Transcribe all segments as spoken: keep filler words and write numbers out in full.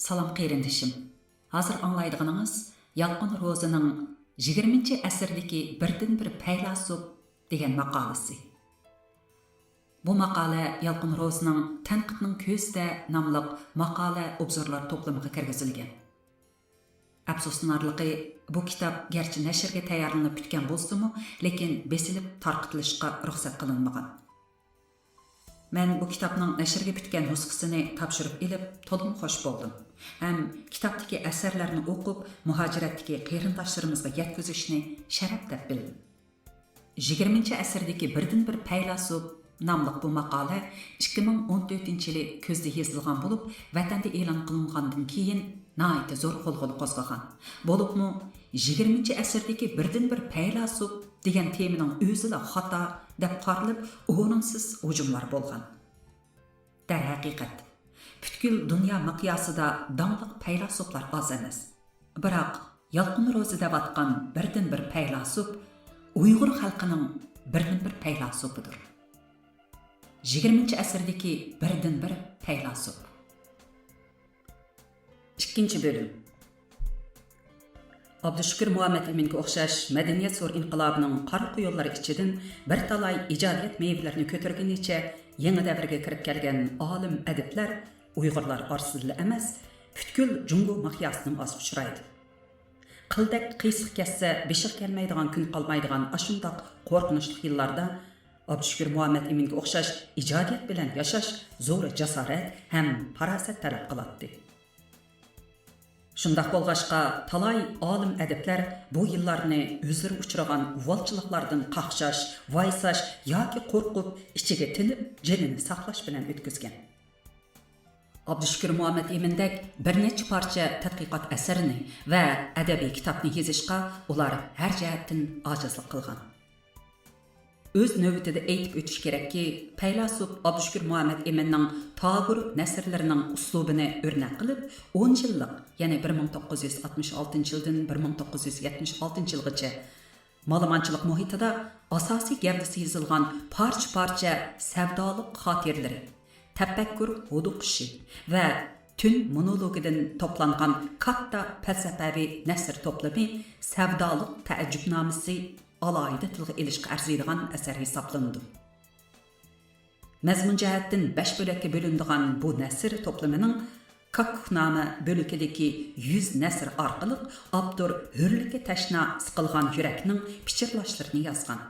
سالام قېرىندىشىم. ھازىر ئاڭلايدىغىنىڭىز يالقۇن روزىنىڭ «يىگىرمىنچى ئەسىردىكى بىردىنبىر پەيلاسوپ» دېگەن ماقالىسى. بۇ ماقالە يالقۇن روزىنىڭ «تەنقىدنىڭ كۆزىدە» ناملىق ماقالە ئوبزورلار توپلىمىغا كىرگۈزۈلگەن. ئەپسۇسلىنارلىقى، بۇ كىتاب گەرچە نەشرگە تەييارلىنىپ پۈتكەن بولسىمۇ، لېكىن بېسىلىپ تارقىتىلىشقا رۇخسەت قىلىنمىغان. مەن بۇ كىتابنىڭ نەشرگە پۈتكەن نۇسخىسىنى تاپشۇرۇپ ئېلىپ، تولىمۇ خوش بولدۇم ھەم كىتابتىكى ئەسەرلەرنى ئوقۇپ، مۇھاجىرەتتىكى قېرىنداشلىرىمىزغا يەتكۈزۈشنى شەرەپ دەپ بىلدىم. «يىگىرمىنچى ئەسىردىكى بىردىنبىر پەيلاسوپ» ناملىق بۇ ماقالە ئىككى مىڭ ئون تۆتىنچى يىلى كۈزدە يېزىلغان بولۇپ، ۋەتەندە ئېلان قىلىنغاندىن كېيىن ناھايىتى زور غۇلغۇلا قوزغىغان. بولۇپمۇ «يىگىرمىنچى ئەسىردىكى بىردىنبىر پەيلاسوپ» دېگەن تېمىنىڭ ئۆزىلا خاتا دەپ قارىلىپ، ئورۇنسىز ھۇجۇملار بولغان. دەرھەقىقەت، پۈتكۈل دۇنيا مىقياسىدا داڭلىق پەيلاسوپلار ئاز ئەمەس. بىراق، يالقۇن روزى دەۋاتقان بىردىنبىر پەيلاسوپ ئۇيغۇر خەلقىنىڭ بىردىنبىر پەيلاسوپىدۇر. يىگىرمىنچى ئەسىردىكى بىردىنبىر پەيلاسوپ. ئىككىنچى بۆلۈم. ئابدۇشۈكۈر مۇھەممەت ئىمىنگە ئوخشاش مەدەنىيەت زور ئىنقىلابىنىڭ قارا قۇيۇنلىرى ئىچىدىن بىر تالاي ئىجادىيەت مېۋىلىرىنى كۆتۈرگىنىچە يېڭى دەۋرگە كىرىپ كەلگەن ئالىم ئەدىبلەر ئۇيغۇرلار ئارىسىدىلا ئەمەس، پۈتكۈل جۇڭگو مىقياسىدىمۇ ئاز ئۇچرايدۇ. قىلدەك قىيسىق كەتسە، بېشىغا كەلمەيدىغان كۈن قالمايدىغان ئاشۇنداق قورقۇنچلۇق يىللاردا ئابدۇشۈكۈر مۇھەممەت ئىمىنگە ئوخشاش ئىجادىيەت بىلەن ياشاش زور جاسارەت ھەم پاراسەت تەلەپ قىلاتتى. شۇنداق بولغاچقا، تالاي ئالىم ئەدىبلەر بۇ يىللارنى ئۆزلىرى ئۇچرىغان ئۇۋالچىلىقلاردىن قاقشاش، ۋايساش ياكى قورقۇپ، ئىچىگە تىنىپ، جېنىنى ساقلاش بىلەن ئۆتكۈزگەن. ئابدۇشۈكۈر مۇھەممەت ئىمىندەك بىر نەچچە پارچە تەتقىقات ئەسىرىنى ۋە ئەدەبىي كىتابنى يېزىشقا ئۇلار ھەر جەھەتتىن ئاجىزلىق قىلغان. ئۆز نۆۋىتىدە ئېيتىپ ئۆتۈش كېرەككى، پەيلاسوپ ئابدۇشۈكۈر مۇھەممەت ئىمىننىڭ تاغۇر نەسرلىرىنىڭ ئۇسلۇبىنى ئۆرنەك قىلىپ، ئون يىللىق، يەنى بىر مىڭ توققۇز يۈز ئاتمىش ئالتىنچى يىلدىن بىر مىڭ توققۇز يۈز يەتمىش ئالتىنچى يىلغىچە مالىمانچىلىق مۇھىتىدا ئاساسىي گەۋدىسى يېزىلغان پارچە-پارچە سەۋدالىق خاتىرىلىرى، تەپەككۇر ھودۇقۇشى ۋە تۈن مونولوگىدىن توپلانغان كاتتا پەلسەپەۋى نەسر توپلىمى سەۋدالىق تەئەججۈبنامىسى ئالاھىدە تىلغا ئېلىشقا ئەرزىيدىغان ئەسەر ھېسابلىنىدۇ. مەزمۇن جەھەتتىن بەش بۆلەككە بۆلۈنىدىغان بۇ نەسر توپلىمىنىڭ كاككۇكنامە بۆلىكىدىكى يۈز نەسر ئارقىلىق ئاپتور ھۆرلۈككە تەشنا سىقىلغان يۈرەكنىڭ پىچىرلاشلىرىنى يازغان.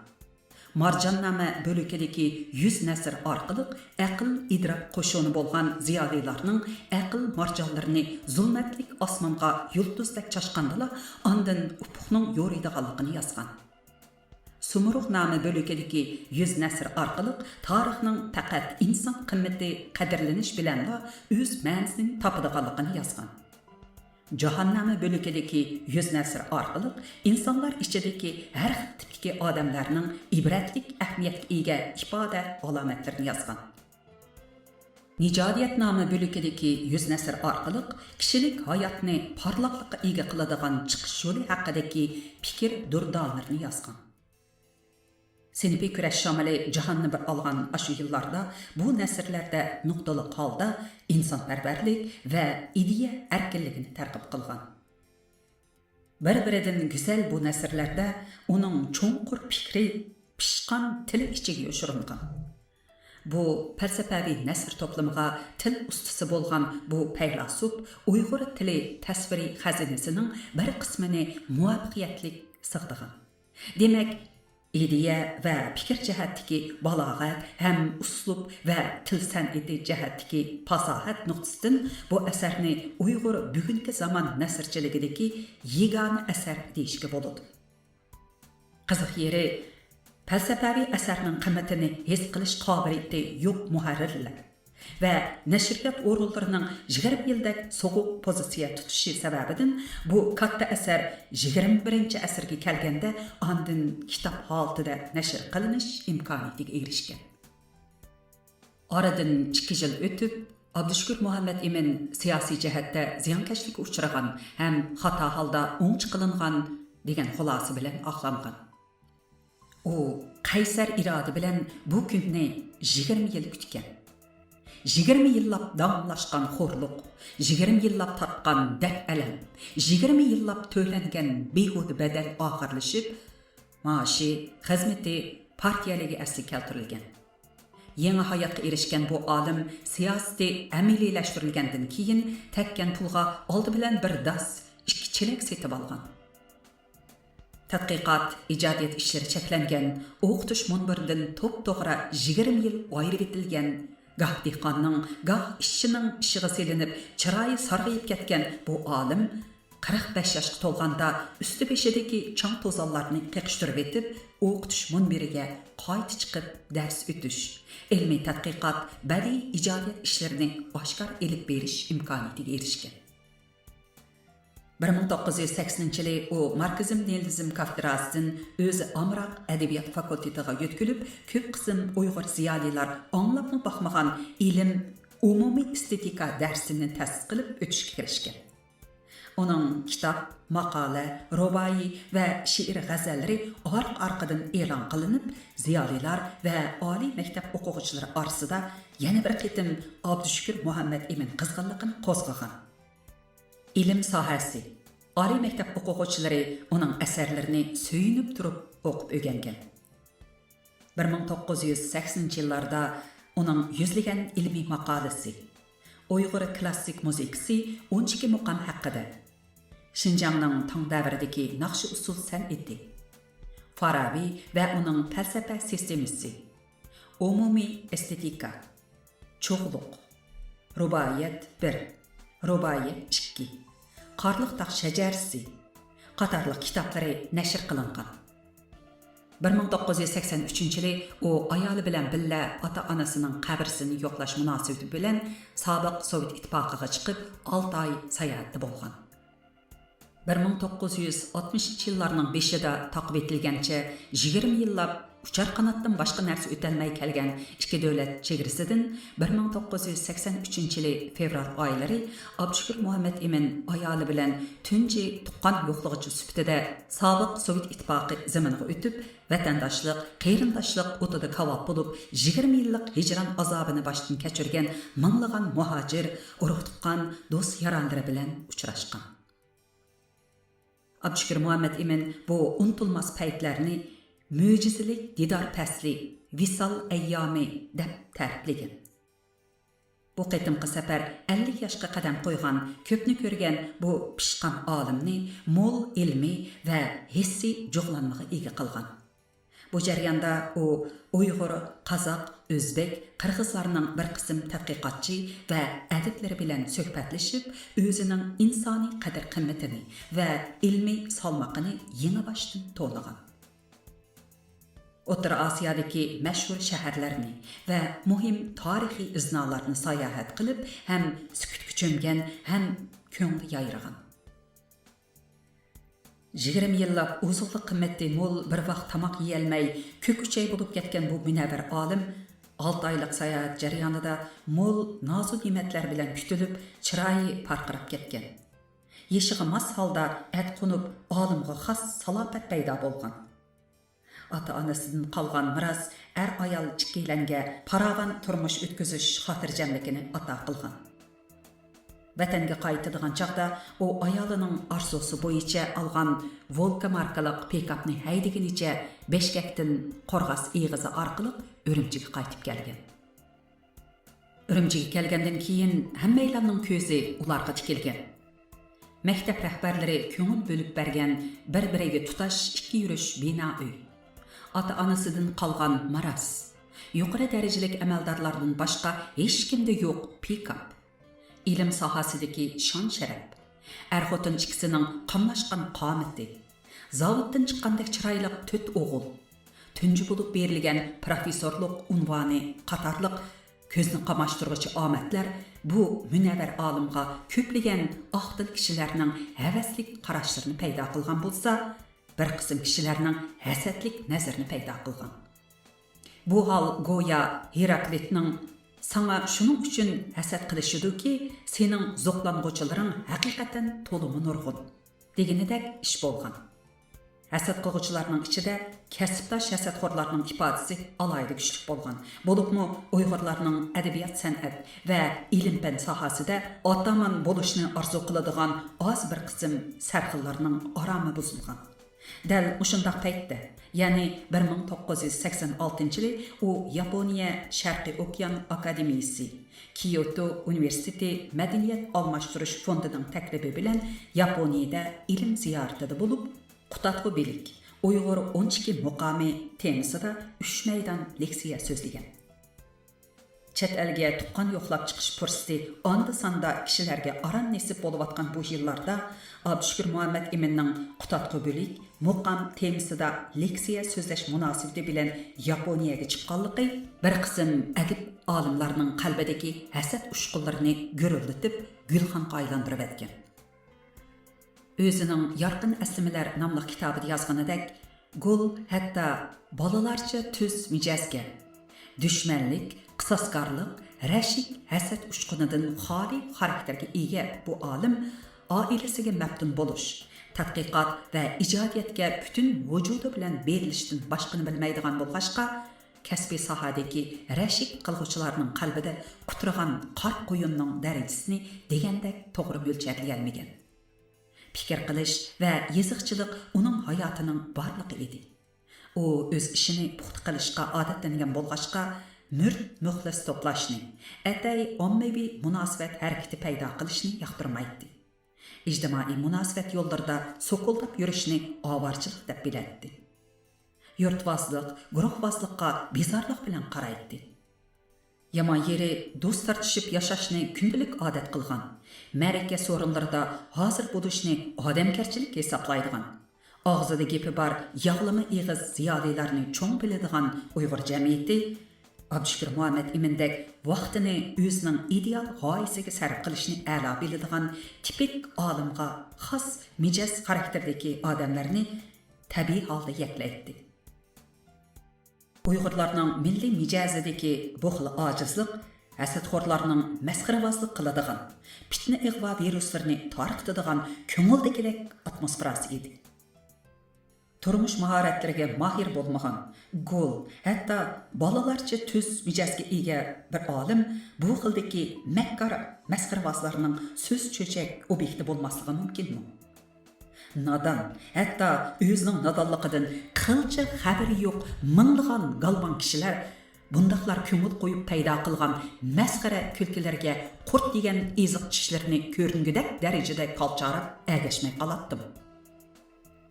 مارجاننامە بۆلىكىدىكى يۈز نەسر ئارقىلىق ئەقىل-ئىدراك قوشۇنى بولغان زىيالىيلارنىڭ ئەقىل مارجانلىرىنى زۇلمەتلىك ئاسمانغا يۇلتۇزدەك چاچقاندىلا، ئاندىن ئۇپۇقنىڭ يورۇيدىغانلىقىنى يازغان. سۇمۇرغنامە بۆلىكىدىكى يۈز نەسر ئارقىلىق تارىخنىڭ پەقەت ئىنسان قىممىتى قەدىرلىنىش بىلەنلا ئۆز مەنىسىنى تاپىدىغانلىقىنى يازغان. جاھاننامە بۆلىكىدىكى يۈز نەسر ئارقىلىق ئىنسانلار ئىچىدىكى ھەر خىل تىپتىكى ئادەملەرنىڭ ئىبرەتلىك ئەھمىيەتكە ئىگە ئىپادە ئالامەتلىرىنى يازغان. نىجادىيەتنامە بۆلىكىدىكى يۈز نەسر ئارقىلىق كىشىلىك ھاياتنى پارلاقلىققا ئىگە قىلىدىغان چىقىش يولى ھەققىدىكى پىكىر دۇردانىلىرىنى يازغان. سىنىپىي كۈرەش شامىلى جاھاننى بىر ئالغان ئاشۇ يىللاردا بۇ نەسرلەردە نۇقتىلىق ھالدا ئىنسانپەرۋەرلىك ۋە ئىدىيە ئەركىنلىكىنى تەرغىب قىلغان. بىر-بىرىدىن گۈزەل بۇ نەسرلەردە ئۇنىڭ چوڭقۇر پىكرى، پىشقان تىلى ئىچىگە يوشۇرۇنغان. بۇ پەلسەپەۋى نەسر توپلىمىغا تىل ئۇستىسى بولغان بۇ پەيلاسوپ ئۇيغۇر تىلى تەسۋىرىي خەزىنىسىنىڭ بىر قىسمىنى مۇۋەپپەقىيەتلىك سىغدىغان. دېمەك، ئىدىيە ۋە پىكىر جەھەتتىكى بالاغەت ھەم ئۇسلۇب ۋە تىل سەنئىتى جەھەتتىكى پاساھەت نۇقتىسىدىن بۇ ئەسەرنى ئۇيغۇر بۈگۈنكى زامان نەسرچىلىكىدىكى يېگانە ئەسەر دېيىشكە بولىدۇ. قىزىق يېرى، پەلسەپەۋى ئەسەرنىڭ قىممىتىنى ھېس قىلىش قابىلىيىتى يوق مۇھەررىرلەر ۋە نەشرىيات ئورۇنلىرىنىڭ يىگىرمە يىلدەك سوغۇق پوزىتسىيە تۇتۇشى سەۋەبىدىن بۇ كاتتا ئەسەر يىگىرمە بىرىنچى ئەسىرگە كەلگەندە ئاندىن كىتاب ھالىتىدە نەشر قىلىنىش ئىمكانىيىتىگە ئېرىشكەن. ئارىدىن ئىككى يىل ئۆتۈپ، ئابدۇشۈكۈر مۇھەممەت ئىمىن سىياسىي جەھەتتە زىيانكەشلىككە ئۇچرىغان ھەم خاتا ھالدا ئوڭچە قىلىنغان دېگەن خۇلاسە بىلەن ئاقلانغان. ئۇ قەيسەر ئىرادە بىلەن بۇ كۈننى يىگىرمە يىل كۈتكەن. يىگىرمە يىللاپ داۋاملاشقان خورلۇق، يىگىرمە يىللاپ تارتقان دەرد-ئەلەم، يىگىرمە يىللاپ تۆلەنگەن بىھۇدە بەدەل ئاخىرلىشىپ، مائاشى، خىزمىتى پارتىيە ئەلىگە ئەسلىگە كەلتۈرۈلگەن. يېڭى ھاياتقا ئېرىشكەن بۇ ئالىم سىياسىتى ئەمەلىيلەشتۈرۈلگەندىن كېيىن تەگكەن پۇلغا ئالدى بىلەن بىر داس، ئىككى چېلەك سېتىۋالغان. تەتقىقات، ئىجادىيەت ئىشلىرى چەكلەنگەن، ئوقۇتۇش مۇنبىرىدىن توپتوغرا يىگىرمە يىل ئايرىۋېتىلگەن، گاھ دېھقاننىڭ، گاھ ئىشچىنىڭ ئىشىغا سېلىنىپ، چىرايى سارغىيىپ كەتكەن بۇ ئالىم قىرىق بەش ياشقا تولغاندا ئۈستى بېشىدىكى چاڭ توزانلارنى قېقىشتۇرۇۋېتىپ، ئوقۇتۇش مۇنبىرىگە قايتا چىقىپ دەرس ئۆتۈش، ئىلمىي تەتقىقات، بەدىئىي ئىجادىيەت ئىشلىرىنى ئاشكارا ئېلىپ بېرىش ئىمكانىيىتىگە ئېرىشكەن. بىر مىڭ توققۇز يۈز سەكسىنىنچى يىلى ئۇ ماركسىزم لېنىنىزم كافتېدراسىدىن ئۆزى ئامراق ئەدەبىيات فاكۇلتېتىغا يۆتكىلىپ، كۆپ قىسىم ئۇيغۇر زىيالىيلار ئاڭلاپمۇ باقمىغان ئىلىم، ئومۇمىي ئېستېتىكا دەرسىنى تەسىس قىلىپ ئۆتۈشكە كىرىشكەن. ئۇنىڭ كىتاب، ماقالە، رۇبائىي ۋە شېئىر غەزەللىرى ئارقا-ئارقىدىن ئېلان قىلىنىپ، زىيالىيلار ۋە ئالىي مەكتەپ ئوقۇغۇچىلىرى ئارىسىدا يەنە بىر قېتىم ئابدۇشۈكۈر مۇھەممەت ئىمىن قىزغىنلىقىنى قوزغىغان. ئىلىم ساھەسى. ئالىي مەكتەپ ئوقۇغۇچىلىرى ئۇنىڭ ئەسەرلىرىنى سۆيۈنۈپ تۇرۇپ ئوقۇپ ئۆگەنگەن. بىر مىڭ توققۇز يۈز سەكسىنىنچى يىللاردا ئۇنىڭ يۈزلىگەن ئىلمىي ماقالىسى، ئۇيغۇر كلاسسىك مۇزىكىسى ئون ئىككى مۇقام ھەققىدە، شىنجاڭنىڭ تاڭ دەۋرىدىكى ناخشا-ئۇسسۇل سەنئىتى، فارابى ۋە ئۇنىڭ پەلسەپە سىستېمىسى، ئومۇمىي ئېستېتىكا، چوغلۇق، رۇبائىيەت بىر، رۇبائىيەت ئىككى، قارلىق تاغ شەجەرىسى قاتارلىق كىتابلىرى نەشر قىلىنغان. بىر مىڭ توققۇز يۈز سەكسەن ئۈچىنچى يىلى ئۇ ئايالى بىلەن بىللە ئاتا-ئانىسىنىڭ قەبرىسىنى يوقلاش مۇناسىۋىتى بىلەن سابىق سوۋېت ئىتتىپاقىغا چىقىپ، ئالتە ئاي ساياھەتتە بولغان. بىر مىڭ توققۇز يۈز ئاتمىشىنچى يىللارنىڭ بېشىدا تاقىۋېتىلگەنچە يىگىرمە يىللاپ ئۇچار قاناتتىن باشقا نەرسە ئۆتەلمەي كەلگەن ئىككى دۆلەت چېگرىسىدىن بىر مىڭ توققۇز يۈز سەكسەن ئۈچىنچى يىلى فېۋرال ئايلىرى ئابدۇشۈكۈر مۇھەممەت ئىمىن ئايالى بىلەن تۇنجى تۇغقان يوقلىغۇچى سۈپىتىدە سابىق سوۋېت ئىتتىپاقى زېمىنىغا ئۆتۈپ، ۋەتەنداشلىق، قېرىنداشلىق ئوتىدا كاۋاپ بولۇپ، يىگىرمە يىللىق ھىجران ئازابىنى باشتىن كەچۈرگەن مىڭلىغان مۇھاجىر، ئۇرۇق-تۇغقان، دوست-يارانلىرى بىلەن ئۇچراشقان. ئابدۇشۈكۈر مۇھەممەت ئىمىن بۇ ئۇنتۇلماس پەيتلەرنى مۆجىزىلىك دىدار پەسلى، ۋىسال ئەييامى دەپ تەرىپلىگەن. بۇ قېتىمقى سەپەر ئەللىك ياشقا قەدەم قويغان، كۆپنى كۆرگەن بۇ پىشقان ئالىمنى مول ئىلمىي ۋە ھېسسىي جۇغلانمىغا ئىگە قىلغان. بۇ جەرياندا ئۇ ئۇيغۇر، قازاق، ئۆزبېك، قىرغىزلارنىڭ بىر قىسىم تەتقىقاتچى ۋە ئەدىبلىرى بىلەن سۆھبەتلىشىپ، ئۆزىنىڭ ئىنسانىي قەدىر-قىممىتىنى ۋە ئىلمىي سالمىقىنى يېڭىباشتىن تونۇغان. ئوتتۇرا ئاسىيادىكى مەشھۇر شەھەرلەرنى ۋە مۇھىم تارىخىي ئىزنالارنى ساياھەت قىلىپ، ھەم سۈكۈتكە چۆمگەن، ھەم كۆڭلى يايرىغان. يىگىرمە يىللاپ ئوزۇقلۇق قىممىتى مول بىر ۋاق تاماق يېيەلمەي، كۆك-ئۈچەي بولۇپ كەتكەن بۇ مۇنەۋۋەر ئالىم ئالتە ئايلىق ساياھەت جەريانىدا مول نازۇ-نېمەتلەر بىلەن كۈتۈلۈپ، چىرايى پارقىراپ كەتكەن. يېشىغا ماس ھالدا ئەت قونۇپ، ئالىمغا خاس سالاپەت پەيدا بولغان. ئاتا-ئانىسىدىن قالغان مىراس ئەر-ئايال ئىككىيلەنگە پاراۋان تۇرمۇش ئۆتكۈزۈش خاتىرجەملىكىنى ئاتا قىلغان. ۋەتەنگە قايتىدىغان چاغدا ئۇ ئايالىنىڭ ئارزۇسى بويىچە ئالغان ۋولگا ماركىلىق پىكاپنى ھەيدىگىنىچە بېشكەكتىن قورغاس ئېغىزى ئارقىلىق ئۈرۈمچىگە قايتىپ كەلگەن. ئۈرۈمچىگە كەلگەندىن كېيىن ھەممەيلەننىڭ كۆزى ئۇلارغا تىكىلگەن. مەكتەپ رەھبەرلىرى كۆڭۈل بۆلۈپ بەرگەن بىر-بىرىگە تۇتاش ئىككى يۈرۈش بىنا ئۆي. ئاتا-ئانىسىدىن قالغان مىراس. يۇقىرى دەرىجىلىك ئەمەلدارلاردىن باشقا ھېچكىمدە يوق پىكاپ. ئىلىم ساھەسىدىكى شان-شەرەپ. ئەر-خوتۇن ئىككىسىنىڭ قاملاشقان قامىتى. زاۋۇتتىن چىققاندەك چىرايلىق تۆت ئوغۇل. تۇنجى بولۇپ بېرىلگەن پىروفېسسورلۇق ئۇنۋانى قاتارلىق كۆزنى قاماشتۇرغۇچى ئامەتلەر بۇ مۇنەۋۋەر ئالىمغا كۆپلىگەن ئاقىل كىشىلەرنىڭ ھەۋەسلىك قاراشلىرىنى پەيدا قىلغان بولسا، بىر قىسىم كىشىلەرنىڭ ھەسەتلىك نەزىرىنى پەيدا قىلغان. بۇ ھال گويا ھېراكلىتنىڭ «ساڭا شۇنىڭ ئۈچۈن ھەسەت قىلىشىدۇكى، سېنىڭ زوقلانغۇچىلىرىڭ ھەقىقەتەن تولىمۇ نۇرغۇن» دېگىنىدەك ئىش بولغان. ھەسەت قىلغۇچىلارنىڭ ئىچىدە كەسىپداش ھەسەتخورلارنىڭ ئىپادىسى ئالاھىدە كۈچلۈك بولغان. بولۇپمۇ ئۇيغۇرلارنىڭ ئەدەبىيات-سەنئەت ۋە ئىلىم-پەن ساھەسىدە ئاتامان بولۇشنى ئارزۇ قىلىدىغان ئاز بىر قىسىم سەرخىللارنىڭ ئارامى بۇزۇلغان. دەل مۇشۇنداق پەيتتە، يەنى بىر مىڭ توققۇز يۈز سەكسەن ئالتىنچى يىلى ئۇ ياپونىيە شەرقىي ئوكيان ئاكادېمىيىسى، كيوتو ئۇنىۋېرسىتېتى مەدەنىيەت ئالماشتۇرۇش فوندىنىڭ تەكلىپى بىلەن ياپونىيىدە ئىلىم زىيارىتىدە بولۇپ، قۇتادغۇ بىلىك، ئۇيغۇر ئون ئىككى مۇقامى تېمىسىدا ئۈچ مەيدان لېكسىيە سۆزلىگەن. چەت ئەلگە تۇغقان يوقلاپ چىقىش پۇرسىتى ئاندا-ساندا كىشىلەرگە ئاران نېسىپ بولۇۋاتقان بۇ يىللاردا، ئابدۇشۈكۈر مۇھەممەت ئىمىننىڭ قۇتادغۇ بۆلەك، مۇقام تېمىسىدا لېكسىيە سۆزلەش مۇناسىۋىتى بىلەن ياپونىيەگە چىققانلىقى بىر قىسىم ئەدىب ئالىملارنىڭ قەلبىدىكى ھەسەت ئۇچقۇنلىرىنى گۈرۈلدىتىپ، گۈلخانغا ئايلاندۇرۇۋەتكەن. ئۆزىنىڭ يارقىن ئەسلىمىلەر ناملىق كىتابىدا يازغىنىدەك، گول ھەتتا بالىلارچە تۈز مىجەزگە، دۈشمەنلىك، قىساسكارلىق، رەشك، ھەسەت ئۇچقۇنىدىن خالىي خاراكتېرگە ئىگە بۇ ئالىم ئائىلىسىگە مەپتۇن بولۇش، تەتقىقات ۋە ئىجادىيەتكە پۈتۈن ۋۇجۇدى بىلەن بېرىلىشتىن باشقىنى بىلمەيدىغان بولغاچقا، كەسپىي ساھەدىكى رەشك قىلغۇچىلارنىڭ قەلبىدە قۇترىغان قارا قۇيۇننىڭ دەرىجىسىنى دېگەندەك توغرا مۆلچەرلىيەلمىگەن. پىكىر قىلىش ۋە يېزىقچىلىق ئۇنىڭ ھاياتىنىڭ بارلىقى ئىدى. ئۇ ئۆز ئىشىنى پۇختا قىلىشقا ئادەتلەنگەن بولغاچقا، مۈرىت مۇخلىس توپلاشنى، ئەتەي ئاممىۋى مۇناسىۋەت ھەرىكىتى پەيدا قىلىشنى ياقتۇرمايتتى. ئىجتىمائىي مۇناسىۋەت يوللىرىدا سوكۇلداپ يۈرۈشنى ئاۋارىچىلىق دەپ بىلەتتى. يۇرتۋازلىق، گۇرۇھۋازلىققا بىزارلىق بىلەن قارايتتى. يامان يېرى، دوست تارتىشىپ ياشاشنى كۈندىلىك ئادەت قىلغان، مەرىكە سورۇنلىرىدا ھازىر بولۇشنى ئادەمگەرچىلىك ھېسابلايدىغان، ئاغزىدا گېپى بار ياغلىما ئېغىز زىيالىيلارنى چوڭ بىلىدىغان ئۇيغۇر جەمئىيىتى ئابدۇشۈكۈر مۇھەممەت ئىمىندەك ۋاقتىنى ئۆزىنىڭ ئىدېئال غايىسىگە سەرپ قىلىشنى ئەلا بىلىدىغان تىپىك ئالىمغا خاس مىجەز خاراكتېردىكى ئادەملەرنى تەبىئىي ھالدا يەكلەيتتى. ئۇيغۇرلارنىڭ مىللىي مىجەزىدىكى بۇ خىل ئاجىزلىق ھەسەتخورلارنىڭ مەسخىرىۋازلىق قىلىدىغان، پىتنە-ئىغۋا ۋىرۇسلىرىنى تارقىتىدىغان كۆڭۈلدىكىدەك ئاتموسفېراسى ئىدى. تۇرمۇش ماھارەتلىرىگە ماھىر بولمىغان، گول، ھەتتا بالىلارچە تۈز مىجەزگە ئىگە بىر ئالىم بۇ خىلدىكى مەككار مەسخىرىۋازلارنىڭ سۆز-چۆچەك ئوبيېكتى بولماسلىقى مۇمكىنمۇ؟ نادان، ھەتتا ئۆزىنىڭ نادانلىقىدىن قىلچە خەۋىرى يوق مىڭلىغان گالۋاڭ كىشىلەر بۇنداقلار كۆڭۈل قويۇپ پەيدا قىلغان مەسخىرە كۈلكىلىرىگە قۇرت يېگەن ئېزىق چىشلىرىنى كۆرۈنگۈدەك دەرىجىدە كالچاراپ ئەگەشمەي قالاتتىمۇ؟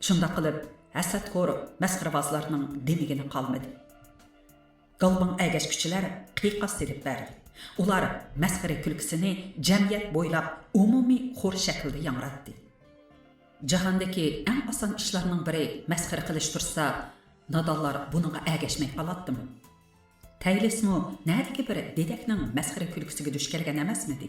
شۇنداق قىلىپ، ھەسەتخور مەسخىرىۋازلارنىڭ دېمىگىنى قالمىدى. گالۋاڭ ئەگەشكۈچىلەر قىيقاس سېلىپ بەردى. ئۇلار مەسخىرە كۈلكىسىنى جەمئىيەت بويلاپ ئومۇمىي خور شەكلىدە ياڭراتتى. جاھاندىكى ئەڭ ئاسان ئىشلارنىڭ بىرى مەسخىرە قىلىش تۇرسا، نادانلار بۇنىڭغا ئەگەشمەي قالاتتىمۇ؟ تەيلىسمۇ نەدىكى بىر دېدەكنىڭ مەسخىرە كۈلكىسىگە دۇچ كەلگەن ئەمەسمىدى؟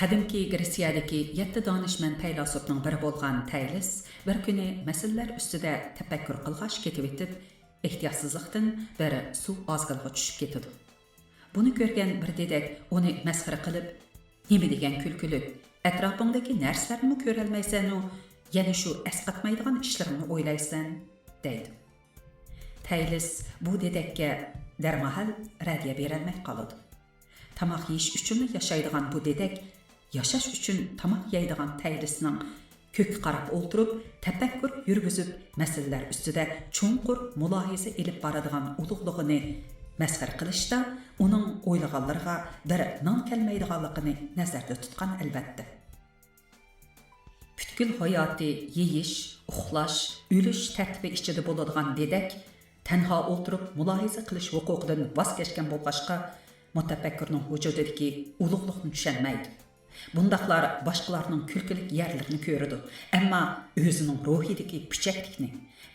قەدىمكى گرېتسىيەدىكى يەتتە دانىشمەن پەيلاسوپنىڭ بىرى بولغان تەيلىس بىر كۈنى مەسىلىلەر ئۈستىدە تەپەككۇر قىلغاچ كېتىۋېتىپ، ئېھتىياتسىزلىقتىن بىر سۇ ئازگىلىغا چۈشۈپ كېتىدۇ. بۇنى كۆرگەن بىر دېدەك ئۇنى مەسخىرە قىلىپ، «نېمە دېگەن كۈلكىلىك، ئەتراپىڭدىكى نەرسىلەرنىمۇ كۆرەلمەيسەنۇ، يەنە شۇ ئەسقاتمايدىغان ئىشلىرىڭنى ئويلايسەن؟» دەيدۇ. تەيلىس بۇ دېدەككە دەرماھال رەددىيە بېرەلمەي قالىدۇ. تاماق يېيىش ئۈچۈنلا ياشايدىغان بۇ دېدەك ياشاش ئۈچۈن تاماق يەيدىغان تەيلىسنىڭ كۆككە قاراپ ئولتۇرۇپ، تەپەككۇر يۈرگۈزۈپ، مەسىلىلەر ئۈستىدە چوڭقۇر مۇلاھىزە ئېلىپ بارىدىغان ئۇلۇغلۇقىنى مەسخىرە قىلىشتا ئۇنىڭ ئويلىغانلىرىغا بىر نان كەلمەيدىغانلىقىنى نەزەردە تۇتقان، ئەلۋەتتە. پۈتكۈل ھاياتى يېيىش، ئۇخلاش، ئۆلۈش تەرتىپى ئىچىدە بولىدىغان دېدەك تەنھا ئولتۇرۇپ مۇلاھىزە قىلىش ھوقۇقىدىن ۋاز كەچكەن بولغاچقا، مۇتەپەككۇرنىڭ ۋۇجۇدىدىكى ئۇلۇغلۇقنى چۈشەنمەيدۇ. بۇنداقلار باشقىلارنىڭ كۈلكىلىك يەرلىرىنى كۆرىدۇ، ئەمما ئۆزىنىڭ روھىدىكى پۈچەكلىكنى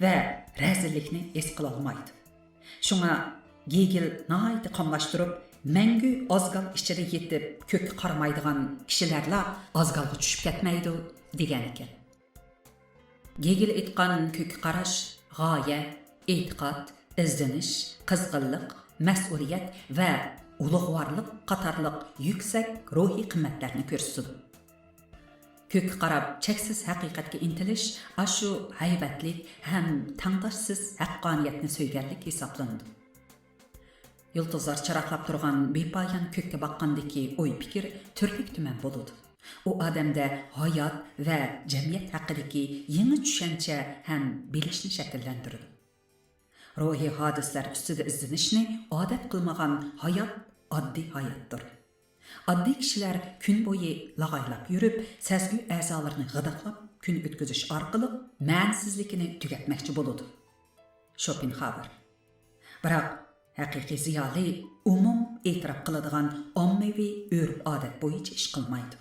ۋە رەزىللىكنى ھېس قىلالمايدۇ. شۇڭا گېگېل ناھايىتى قاملاشتۇرۇپ، مەڭگۈ ئازگال ئىچىدە يېتىپ، كۆككە قارىمايدىغان كىشىلەرلا ئازگالغا چۈشۈپ كەتمەيدۇ، دېگەنىكەن. گېگېل ئېيتقان كۆككە قاراش غايە، ئېتىقاد، ئىزدىنىش، قىزغىنلىق، مەسئۇلىيەت ۋە ئۇلۇغۋارلىق قاتارلىق يۈكسەك روھىي قىممەتلەرنى كۆرسىتىدۇ. كۆككە قاراپ چەكسىز ھەقىقەتكە ئىنتىلىش ئاشۇ ھەيۋەتلىك ھەم تەڭداشسىز ھەققانىيەتنى سۆيگەنلىك ھېسابلىنىدۇ. يۇلتۇزلار چىراغلاپ تۇرغان بىپايان كۆككە باققاندىكى ئوي-پىكىر تۈرلۈك-تۈمەن بولىدۇ. ئۇ ئادەمدە ھايات ۋە جەمئىيەت ھەققىدىكى يېڭى چۈشەنچە ھەم بىلىشنى شەكىللەندۈرىدۇ. روھىي ھادىسىلەر ئۈستىدە ئىزدىنىشنى ئادەت قىلمىغان ھايات ئاددىي ھاياتتۇر. ئاددىي كىشىلەر كۈن بويى لاغايلاپ يۈرۈپ، سەزگۈ ئەزالىرىنى غىدىقلاپ كۈن ئۆتكۈزۈش ئارقىلىق مەنىسىزلىكىنى تۈگەتمەكچى بولىدۇ. شوپېنھاۋېر. بىراق، ھەقىقىي زىيالىي ئومۇم ئېتىراپ قىلىدىغان ئاممىۋى ئۆرپ-ئادەت بويىچە ئىش قىلمايدۇ.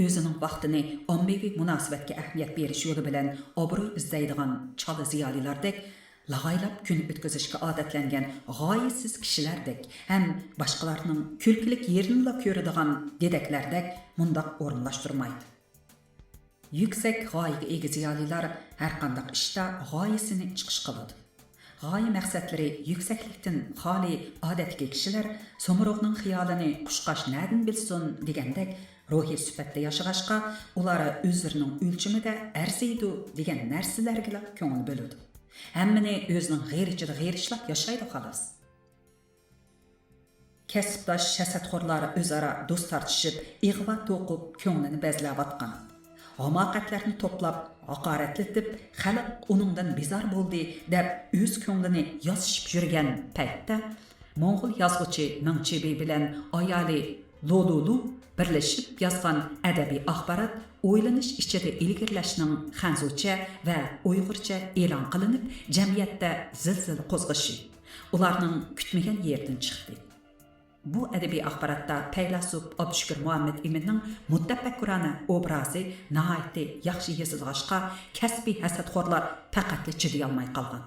ئۆزىنىڭ ۋاقتىنى ئاممىۋى مۇناسىۋەتكە ئەھمىيەت بېرىش يولى بىلەن ئابرۇي ئىزدەيدىغان چالا زىيالىيلاردەك، لاغايلاپ كۈن ئۆتكۈزۈشكە ئادەتلەنگەن غايىسىز كىشىلەردەك ھەم باشقىلارنىڭ كۈلكىلىك يېرىنىلا كۆرىدىغان دېدەكلەردەك مۇنداق ئورۇنلاشتۇرمايدۇ. يۈكسەك غايىگە ئىگە زىيالىيلار ھەرقانداق ئىشتا غايىسىنى چىقىش قىلىدۇ. غايە مەقسەتلىرى يۈكسەكلىكتىن خالىي ئادەتتىكى كىشىلەر سومۇرغنىڭ خىيالىنى قۇشقاچ نەدىن بىلسۇن دېگەندەك روھىي سۈپەتتە ياشىغاچقا، ئۇلار ئۆزلىرىنىڭ ئۆلچىمىدە ئەرزىيدۇ دېگەن نەرسىلەرگىلا كۆڭۈل بۆلىدۇ. ھەممىنى ئۆزىنىڭ غېرىچىدا غېرىچلاپ ياشايدۇ خالاس. كەسىپداش ھەسەتخورلار ئۆزئارا دوست تارتىشىپ، ئىغۋا توقۇپ، كۆڭلىنى بەزلەۋاتقان. ھاماقەتلەرنى توپلاپ، ھاقارەتلىتىپ، خەلق ئۇنىڭدىن بىزار بولدى، دەپ ئۆز كۆڭلىنى ياسىشىپ يۈرگەن پەيتتە، موڭغۇل يازغۇچى مىڭ چىبى بىلەن ئايالى لولۇلۇ بىرلىشىپ يازغان ئەدەبىي ئاخبارات ئويلىنىش ئىچىدە ئىلگىرىلەشنىڭ خەنزۇچە ۋە ئۇيغۇرچە ئېلان قىلىنىپ، جەمئىيەتتە زىلزىلە قوزغىشى ئۇلارنىڭ كۈتمىگەن يېرىدىن چىقتى. بۇ ئەدەبىي ئاخباراتتا پەيلاسوپ ئابدۇشۈكۈر مۇھەممەت ئىمىننىڭ مۇتەپەككۇرانە ئوبرازى ناھايىتى ياخشى يېزىلغاچقا، كەسپىي ھەسەتخورلار پەقەتلا چىدىيالماي قالغان.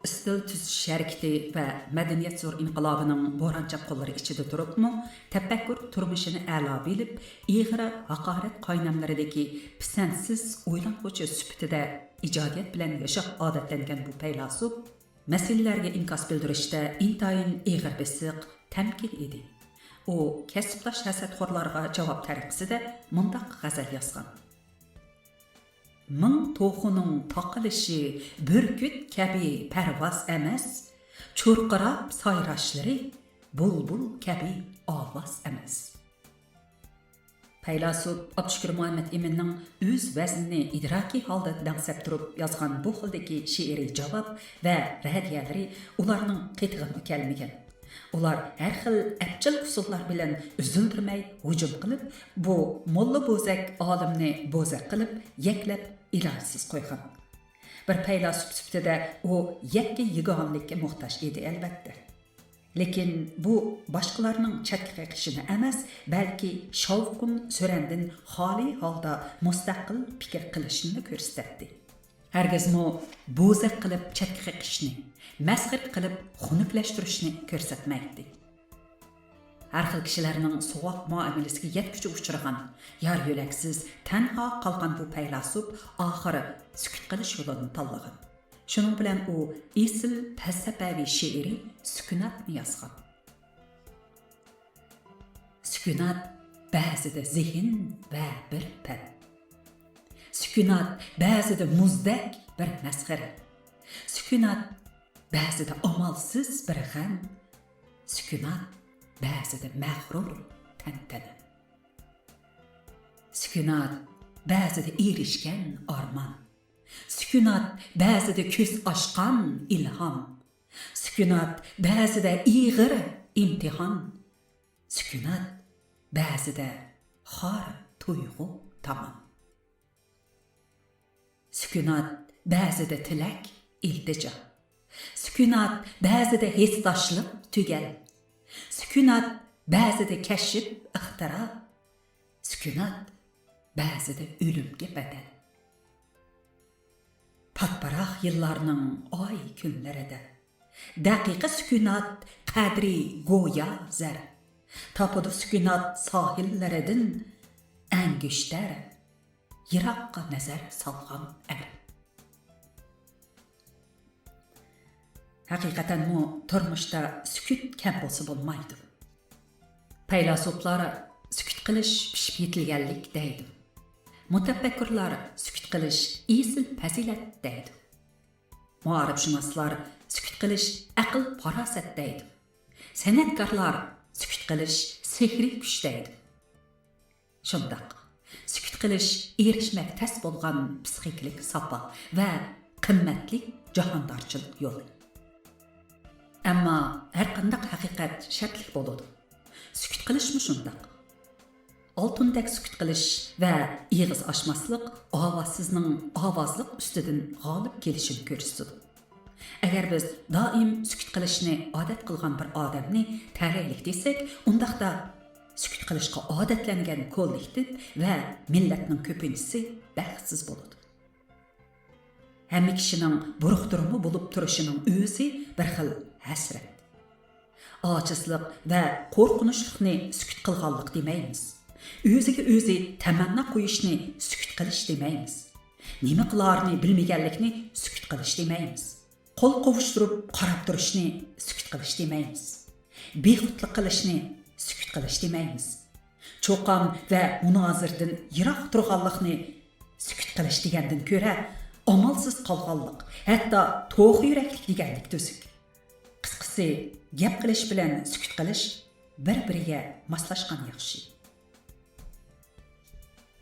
ئىستىل تۈزۈش ھەرىكىتى ۋە مەدەنىيەت زور ئىنقىلابىنىڭ بوران-چاپقۇنلىرى ئىچىدە تۇرۇپمۇ، تەپەككۇر تۇرمۇشىنى ئەلا بىلىپ، ئېغىر ھاقارەت قايناملىرىدىكى پىسەنتسىز ئويلانغۇچى سۈپىتىدە ئىجادىيەت بىلەن ياشاپ ئادەتلەنگەن بۇ پەيلاسوپ، مەسىلىلەرگە ئىنكاس بىلدۈرۈشتە ئىنتايىن ئېغىر بېسىق، تەمكىن ئىدى. ئۇ كەسىپداش ھەسەتخورلارغا جاۋاب تەرىقىسىدە مۇنداق غەزەل يازغان: مىڭ توخۇنىڭ تاقىلىشى بۈركۈت كەبى پەرۋاز ئەمەس، چۇرقىراپ سايراشلىرى بۇلبۇل كەبى ئاۋاز ئەمەس. پەيلاسوپ ئابدۇشۈكۈر مۇھەممەت ئىمىننىڭ ئۆز ۋەزنىنى ئىدراكىي ھالدا دەڭسەپ تۇرۇپ يازغان بۇ خىلدىكى شېئىرىي جاۋاب ۋە رەددىيەلىرى ئۇلارنىڭ قېتىغىمۇ كەلمىگەن. ئۇلار ھەر خىل ئەپچىل ئۇسۇللار بىلەن ئۈزۈلدۈرمەي ھۇجۇم قىلىپ، بۇ موللا بوزەك ئالىمنى بوزەك قىلىپ، يەكلەپ ئىلاجسىز قويغان. بىر پەيلاسوپ سۈپىتىدە ئۇ يەككە يېگانىلىككە موھتاج ئىدى، ئەلۋەتتە. لېكىن بۇ باشقىلارنىڭ چەتكە قېقىشىنى ئەمەس، بەلكى شاۋقۇن-سۈرەندىن خالىي ھالدا مۇستەقىل پىكىر قىلىشنىلا كۆرسىتەتتى. ھەرگىزمۇ بوزەك قىلىپ چەتكە قېقىشنى، مەسخىرە قىلىپ خۇنۈكلەشتۈرۈشنى كۆرسەتمەيتتى. ھەر خىل كىشىلەرنىڭ سوغۇق مۇئامىلىسىگە يەتكۈچە ئۇچرىغان، يار-يۆلەكسىز، تەنھا قالغان بۇ پەيلاسوپ ئاخىرى سۈكۈت قىلىش يولىنى تاللىغان. شۇنىڭ بىلەن ئۇ ئېسىل پەلسەپەۋى شېئىرى سۈكۈناتنى يازغان. سۈكۈنات بەزىدە زېھىن ۋە بىر پەن. سۈكۈنات بەزىدە مۇزدەك بىر مەسخىرە. سۈكۈنات بەزىدە ئامالسىز بىر غەم. سۈكۈنات بەزىدە مەغرۇر تەنتەنە. سۈكۈنات بەزىدە ئېرىشكەن ئارمان. سۈكۈنات بەزىدە كۆز ئاچقان ئىلھام. سۈكۈنات بەزىدە ئېغىر ئىمتىھان. سۈكۈنات بەزىدە خار تۇيغۇ تامان. سۈكۈنات بەزىدە تىلەك، ئىلتىجا. سۈكۈنات بەزىدە ھېسداشلىق تۈگەل. سۈكۈنات بەزىدە كەشىپ، ئىختىرا. سۈكۈنات بەزىدە ئۆلۈمگە بەدەل. پاتپاراق يىللارنىڭ ئاي كۈنلىرىدە دەقىقە سۈكۈنات قەدرى گويا زەر. تاپىدۇ سۈكۈنات ساھىللىرىدىن ئەڭگۈشتەر، يىراققا نەزەر سالغان ئەر. ھەقىقەتەنمۇ تۇرمۇشتا سۈكۈت كەم بولسا بولمايدۇ. پەيلاسوپلار سۈكۈت قىلىش پىشىپ يېتىلگەنلىك دەيدۇ. مۇتەپەككۇرلار سۈكۈت قىلىش ئېسىل پەزىلەت دەيدۇ. مائارىپشۇناسلار سۈكۈت قىلىش ئەقىل پاراسەت دەيدۇ. سەنئەتكارلار سۈكۈت قىلىش سېھرىي كۈچ دەيدۇ. شۇنداق، سۈكۈت قىلىش ئېرىشمەك تەس بولغان پسىخىكىلىق ساپا ۋە قىممەتلىك جاھاندارچىلىق يولى. ئەمما ھەرقانداق ھەقىقەت شەرتلىك بولىدۇ. سۈكۈت قىلىشمۇ شۇنداق. ئالتۇندەك سۈكۈت قىلىش ۋە ئېغىز ئاچماسلىق ئاۋازسىزنىڭ ئاۋازلىق ئۈستىدىن غالىب كېلىشىنى كۆرسىتىدۇ. ئەگەر بىز دائىم سۈكۈت قىلىشنى ئادەت قىلغان بىر ئادەمنى تەلەيلىك دېسەك، ئۇنداقتا سۈكۈت قىلىشقا ئادەتلەنگەن كوللېكتىپ ۋە مىللەتنىڭ كۆپىنچىسى بەختسىز بولىدۇ. ھەممە كىشىنىڭ بۇرۇقتۇرما بولۇپ تۇرۇشىنىڭ ئۆزى بىر خىل ھەسرەت. ئاجىزلىق ۋە قورقۇنچلۇقنى سۈكۈت قىلغانلىق دېمەيمىز. ئۆزىگە ئۆزى تەمەننا قويۇشنى سۈكۈت قىلىش دېمەيمىز. نېمە قىلارىنى بىلمىگەنلىكنى سۈكۈت قىلىش دېمەيمىز. قول قوۋۇشتۇرۇپ قاراپ تۇرۇشنى سۈكۈت قىلىش دېمەيمىز. بىخۇدلۇق قىلىشنى سۈكۈت قىلىش دېمەيمىز. چوقان ۋە مۇنازىرىدىن يىراق تۇرغانلىقنى سۈكۈت قىلىش دېگەندىن كۆرە، ئامالسىز قالغانلىق، ھەتتا توخۇ يۈرەكلىك دېگەنلىك تۈزۈك. قىسقىسى، گەپ قىلىش بىلەن سۈكۈت قىلىش بىر-بىرىگە ماسلاشقان ياخشى.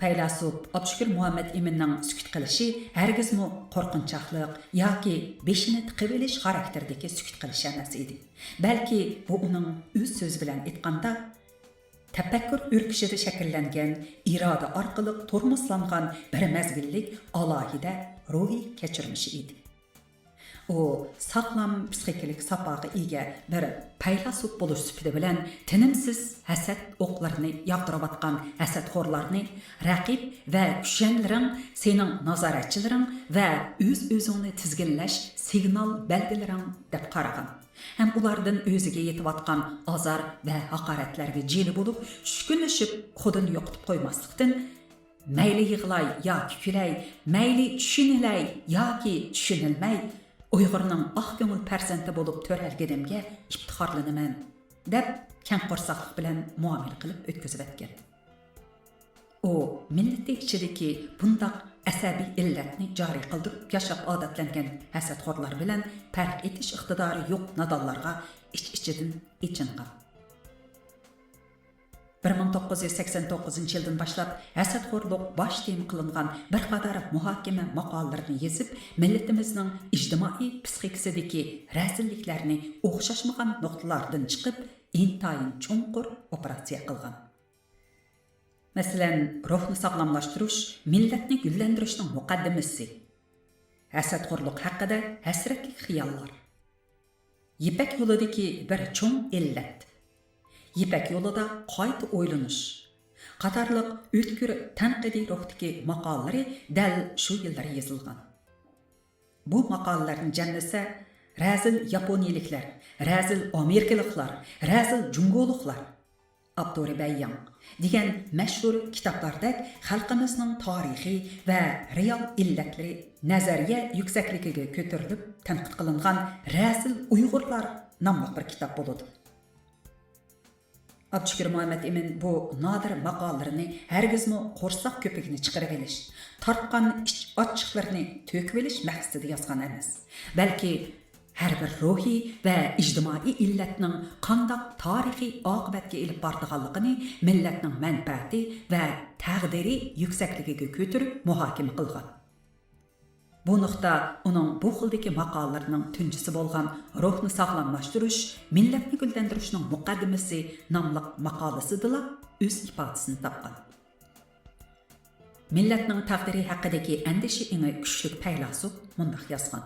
پەيلاسوپ ئابدۇشۈكۈر مۇھەممەد ئىمىننىڭ سۈكۈت قىلىشى ھەرگىزمۇ قورقۇنچاقلىق ياكى بېشىنى تىقىۋېلىش خاراكتېرىدىكى سۈكۈت قىلىش ئەمەس ئىدى، بەلكى بۇ ئۇنىڭ ئۆز سۆزى بىلەن ئېيتقاندا، تەپەككۇر ئۆركىشىدە شەكىللەنگەن، ئىرادە ئارقىلىق تورمۇزلانغان بىر مەزگىللىك ئالاھىدە روھىي كەچۈرمىشى ئىدى. ئۇ ساغلام پسىخىكىلىق ساپاغا ئىگە بىر پەيلاسوپ بولۇش سۈپىتى بىلەن تىنىمسىز ھەسەت ئوقلىرىنى ياغدۇرۇۋاتقان ھەسەتخورلارنى رەقىب ۋە كۈشەنلىرىڭ، سېنىڭ نازارەتچىلىرىڭ ۋە ئۆز-ئۆزۈڭنى تىزگىنلەش سىگنال بەلگىلىرىڭ دەپ قارىغان ھەم ئۇلاردىن ئۆزىگە يېتىۋاتقان ئازار ۋە ھاقارەتلەرگە جىلە بولۇپ، چۈشكۈنلىشىپ، خۇدىنى يوقىتىپ قويماسلىقتىن، مەيلى يىغلاي ياكى كۈلەي، مەيلى چۈشىنىلەي ياكى چۈشىنىلمەي، ئۇيغۇرنىڭ ئاق كۆڭۈل پەرزەنتى بولۇپ تۆرەلگىنىمگە ئىپتىخارلىنىمەن، دەپ كەڭ قورساقلىق بىلەن مۇئامىلە قىلىپ ئۆتكۈزۈۋەتكەن. ئۇ مىللىتى ئىچىدىكى بۇنداق ئەسەبىي ئىللەتنى جارى قىلدۇرۇپ ياشاپ ئادەتلەنگەن ھەسەتخورلار بىلەن پەرق ئېتىش ئىقتىدارى يوق نادانلارغا ئىچ-ئىچىدىن ئېچىنغان. بىر مىڭ توققۇز يۈز سەكسەن توققۇزىنچى يىلدىن باشلاپ ھەسەتخورلۇق باش تېما قىلىنغان بىر قاتار مۇھاكىمە ماقالىلىرىنى يېزىپ، مىللىتىمىزنىڭ ئىجتىمائىي پسىخىكىسىدىكى رەزىللىكلەرنى ئوخشاشمىغان نۇقتىلاردىن چىقىپ، ئىنتايىن چوڭقۇر ئوپېراتسىيە قىلغان. مەسىلەن، روھنى ساغلاملاشتۇرۇش مىللەتنى گۈللەندۈرۈشنىڭ مۇقەددىمىسى. ھەسەتخورلۇق ھەققىدە ھەسرەتلىك خىياللار. يىپەك يولىدىكى بىر چوڭ ئىللەت. يىپەك يولىدا قايتا ئويلىنىش قاتارلىق ئۆتكۈر تەنقىدىي روھتىكى ماقالىلىرى دەل شۇ يىللىرى يېزىلغان. بۇ ماقالىلەرنى جەملىسە، رەزىل ياپونىيىلىكلەر، رەزىل ئامېرىكىلىقلار، رەزىل جۇڭگولۇقلار، ئاپتورى بەيياڭ دېگەن مەشھۇر كىتابلاردەك خەلقىمىزنىڭ تارىخى ۋە رېئال ئىللەتلىرى نەزەرىيە يۈكسەكلىكىگە كۆتۈرۈلۈپ تەنقىد قىلىنغان رەزىل ئۇيغۇرلار ناملىق بىر كىتاب بولىدۇ. ئابدۇشۈكۈر مۇھەممەت ئىمىن بۇ نادىر ماقالىلىرىنى ھەرگىزمۇ قورساق كۆپۈكىنى چىقىرىۋېلىش، تارتقان ئىچ ئاچچىقلىرىنى تۆكۈۋېلىش مەقسىتىدە يازغان ئەمەس، بەلكى ھەر بىر روھىي ۋە ئىجتىمائىي ئىللەتنىڭ قانداق تارىخىي ئاقىۋەتكە ئېلىپ بارىدىغانلىقىنى مىللەتنىڭ مەنپەئەتى ۋە تەقدىرى يۈكسەكلىكىگە كۆتۈرۈپ مۇھاكىمە قىلغان. بۇ نۇقتا ئۇنىڭ بۇ خىلدىكى ماقالىلىرىنىڭ تۇنجىسى بولغان روھنى ساغلاملاشتۇرۇش، مىللەتنى گۈللەندۈرۈشنىڭ مۇقەددىمىسى ناملىق ماقالىسىدىلا ئۆز ئىپادىسىنى تاپقان. مىللەتنىڭ تەقدىرى ھەققىدىكى ئەندىشە ئېڭى كۈچلۈك پەيلاسوپ مۇنداق يازغان: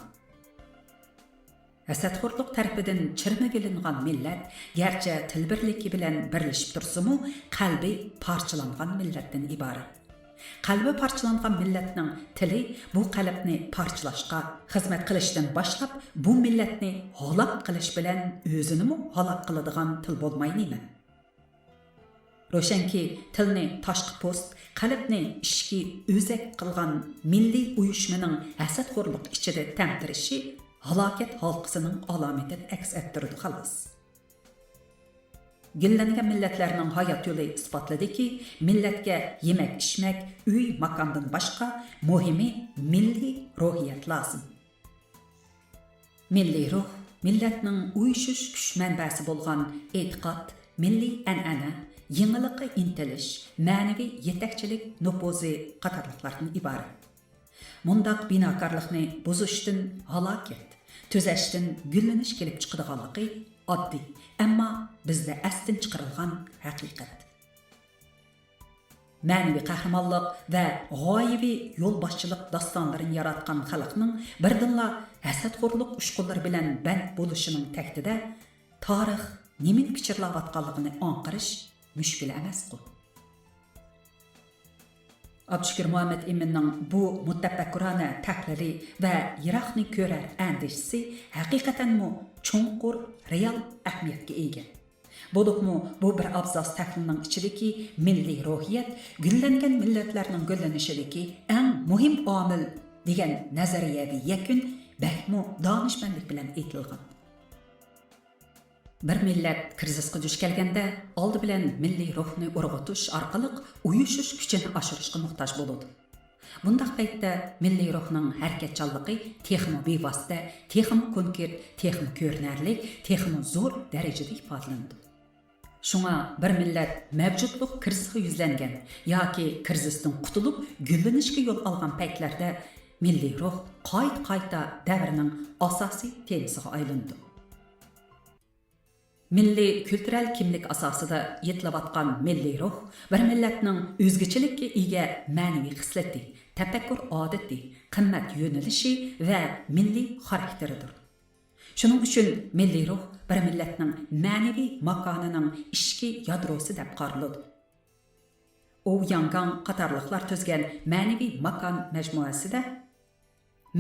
ھەسەتخورلۇق تەرىپىدىن چىرمىۋېلىنغان مىللەت گەرچە تىل بىرلىكى بىلەن بىرلىشىپ تۇرسىمۇ، قەلبى پارچىلانغان مىللەتتىن ئىبارەت. قەلبى پارچىلانغان مىللەتنىڭ تىلى بۇ قەلبنى پارچىلاشقا خىزمەت قىلىشتىن باشلاپ، بۇ مىللەتنى ھالاك قىلىش بىلەن ئۆزىنىمۇ ھالاك قىلىدىغان تىل بولماي نېمە؟ روشەنكى، تىلنى تاشقى پوست، قەلبنى ئىچكى ئۆزەك قىلغان مىللىي ئۇيۇشمىنىڭ ھەسەتخورلۇق ئىچىدە تەمتىرىشى ھالاكەت ھالقىسىنىڭ ئالامىتىنى ئەكس ئەتتۈرىدۇ، خالاس. گۈللەنگەن مىللەتلەرنىڭ ھايات يولى ئىسپاتلىدىكى، مىللەتكە يېمەك-ئىچمەك، ئۆي-ماكاندىن باشقا، مۇھىمى مىللىي روھىيەت لازىم. مىللىي روھ مىللەتنىڭ ئۇيۇشۇش كۈچ مەنبەسى بولغان ئېتىقاد، مىللىي ئەنئەنە، يېڭىلىققا ئىنتىلىش، مەنىۋى يېتەكچىلىك نوپۇزى قاتارلىقلاردىن ئىبارەت. مۇنداق بىناكارلىقنى بۇزۇشتىن ھالاكەت، تۈزەشتىن گۈللىنىش كېلىپ چىقىدىغانلىقى ئاددىي، ئەمما بىزدە ئەستىن چىقىرىلغان ھەقىقەت. مەنىۋى قەھرىمانلىق ۋە غايىۋى يولباشچىلىق داستانلىرىنى ياراتقان خەلقنىڭ بىردىنلا ھەسەتخورلۇق ئۇچقۇنلىرى بىلەن بەند بولۇشىنىڭ تەكتىدە، تارىخ نېمىنى پىچىرلاۋاتقانلىقىنى ئاڭقىرىش مۈشكۈل ئەمەسقۇ. ئابدۇشۈكۈر مۇھەممەت ئىمىننىڭ بۇ مۇتەپەككۇرانە تەھلىلى ۋە يىراقنى كۆرەر ئەندىشىسى ھەقىقەتەنمۇ چوڭقۇر، رېئال ئەھمىيەتكە ئىگە. بولۇپمۇ بۇ بىر ئابزاس تەھلىلنىڭ ئىچىدىكى مىللىي روھىيەت گۈللەنگەن مىللەتلەرنىڭ گۈللىنىشىدىكى ئەڭ مۇھىم ئامىل دېگەن نەزەرىيەۋى يەكۈن بەكمۇ دانىشمەنلىك بىلەن ئېيتىلغان. بىر مىللەت كىرىزىسقا دۇچ كەلگەندە، ئالدى بىلەن مىللىي روھنى ئۇرغۇتۇش ئارقىلىق ئۇيۇشۇش كۈچىنى ئاشۇرۇشقا موھتاج بولىدۇ. بۇنداق پەيتتە مىللىي روھنىڭ ھەرىكەتچانلىقى تېخىمۇ بىۋاسىتە، تېخىمۇ كونكرېت، تېخىمۇ كۆرۈنەرلىك، تېخىمۇ زور دەرىجىدە ئىپادىلىنىدۇ. شۇڭا بىر مىللەت مەۋجۇتلۇق كىرىزىسقا يۈزلەنگەن ياكى كىرىزىستىن قۇتۇلۇپ گۈللىنىشكە يول ئالغان پەيتلەردە مىللىي روھ قايتا-قايتا دەۋرنىڭ ئاساسىي تېمىسىغا ئايلىنىدۇ. مىللىي كۈلتۈرەل كىملىك ئاساسىدا يېتىلىۋاتقان مىللىي روھ بىر مىللەتنىڭ ئۆزگىچىلىككە ئىگە مەنىۋى خىسلىتى، تەپەككۇر ئادىتى، قىممەت يۆنىلىشى ۋە مىللىي خاراكتېرىدۇر. شۇنىڭ ئۈچۈن مىللىي روھ بىر مىللەتنىڭ مەنىۋى ماكانىنىڭ ئىچكى يادروسى دەپ قارىلىدۇ. ئوۋ ياڭگاڭ قاتارلىقلار تۈزگەن مەنىۋى ماكان مەجمۇئەسىدە،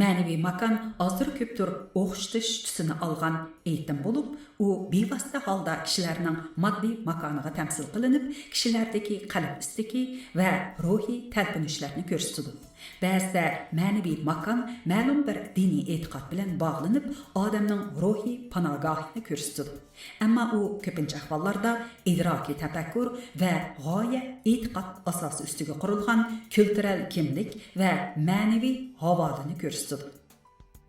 مەنىۋى ماكان ئازدۇر-كۆپتۇر ئوخشىتىش تۈسىنى ئالغان ئېيتىم بولۇپ، ئۇ بىۋاسىتە ھالدا كىشىلەرنىڭ ماددىي ماكانىغا تەمسىل قىلىنىپ، كىشىلەردىكى قەلب ئىستىكى ۋە روھىي تەلپۈنۈشلەرنى كۆرسىتىدۇ. بەزىدە مەنىۋى ماكان مەلۇم بىر دىنىي ئېتىقاد بىلەن باغلىنىپ، ئادەمنىڭ روھىي پاناھگاھىنى كۆرسىتىدۇ. ئەمما ئۇ كۆپىنچە ئەھۋاللاردا ئىدراكىي تەپەككۇر ۋە غايە، ئېتىقاد ئاساسى ئۈستىگە قۇرۇلغان كۈلتۈرەل كىملىك ۋە مەنىۋى ھاۋالىنى كۆرسىتىدۇ.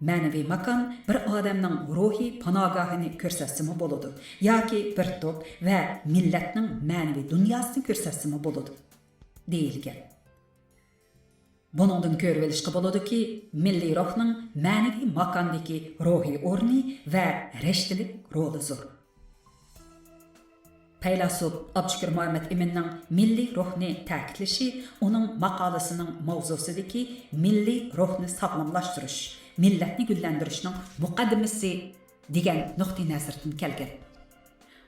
مەنىۋى ماكان بىر ئادەمنىڭ روھىي پاناھگاھىنى كۆرسەتسىمۇ بولىدۇ ياكى بىر توپ ۋە مىللەتنىڭ مەنىۋى دۇنياسىنى كۆرسەتسىمۇ بولىدۇ، دېيىلگەن. بۇنىڭدىن كۆرۈۋېلىشقا بولىدۇكى، مىللىي روھنىڭ مەنىۋى ماكاندىكى روھىي ئورنى ۋە رەشتىلىك رولى زور. پەيلاسوپ ئابدۇشۈكۈر مۇھەممەت ئىمىننىڭ مىللىي روھنى تەكىتلىشى ئۇنىڭ ماقالىسىنىڭ ماۋزۇسىدىكى مىللىي روھنى ساغلاملاشتۇرۇش، مىللەتنى گۈللەندۈرۈشنىڭ مۇقەددىمىسى دېگەن نۇقتىئىنەزەردىن كەلگەن.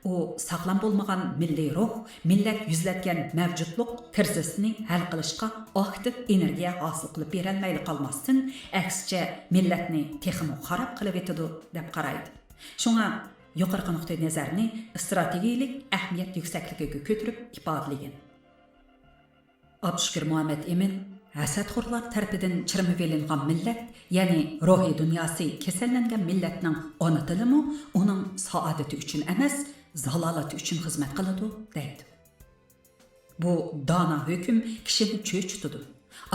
ئۇ ساغلام بولمىغان مىللىي روھ مىللەت يۈزلەتكەن مەۋجۇتلۇق كىرىزىسىنى ھەل قىلىشقا ئاكتىپ ئېنېرگىيە ھاسىل قىلىپ بېرەلمەيلا قالماستىن، ئەكسىچە مىللەتنى تېخىمۇ خاراب قىلىۋېتىدۇ، دەپ قارايدۇ. شۇڭا يۇقىرىقى نۇقتىئىنەزەرنى ئىستراتېگىيەلىك ئەھمىيەت يۈكسەكلىكىگە كۆتۈرۈپ ئىپادىلىگەن. ئابدۇشۈكۈر مۇھەممەت ئىمىن ھەسەتخورلار تەرىپىدىن چىرمىۋېلىنغان مىللەت، يەنى روھىي دۇنياسى كېسەللەنگەن مىللەتنىڭ ئانا تىلىمۇ ئۇنىڭ سائادىتى ئۈچۈن ئەمەس، زالالىتى ئۈچۈن خىزمەت قىلىدۇ، دەيدۇ. بۇ دانا ھۆكۈم كىشىنى چۆچۈتىدۇ.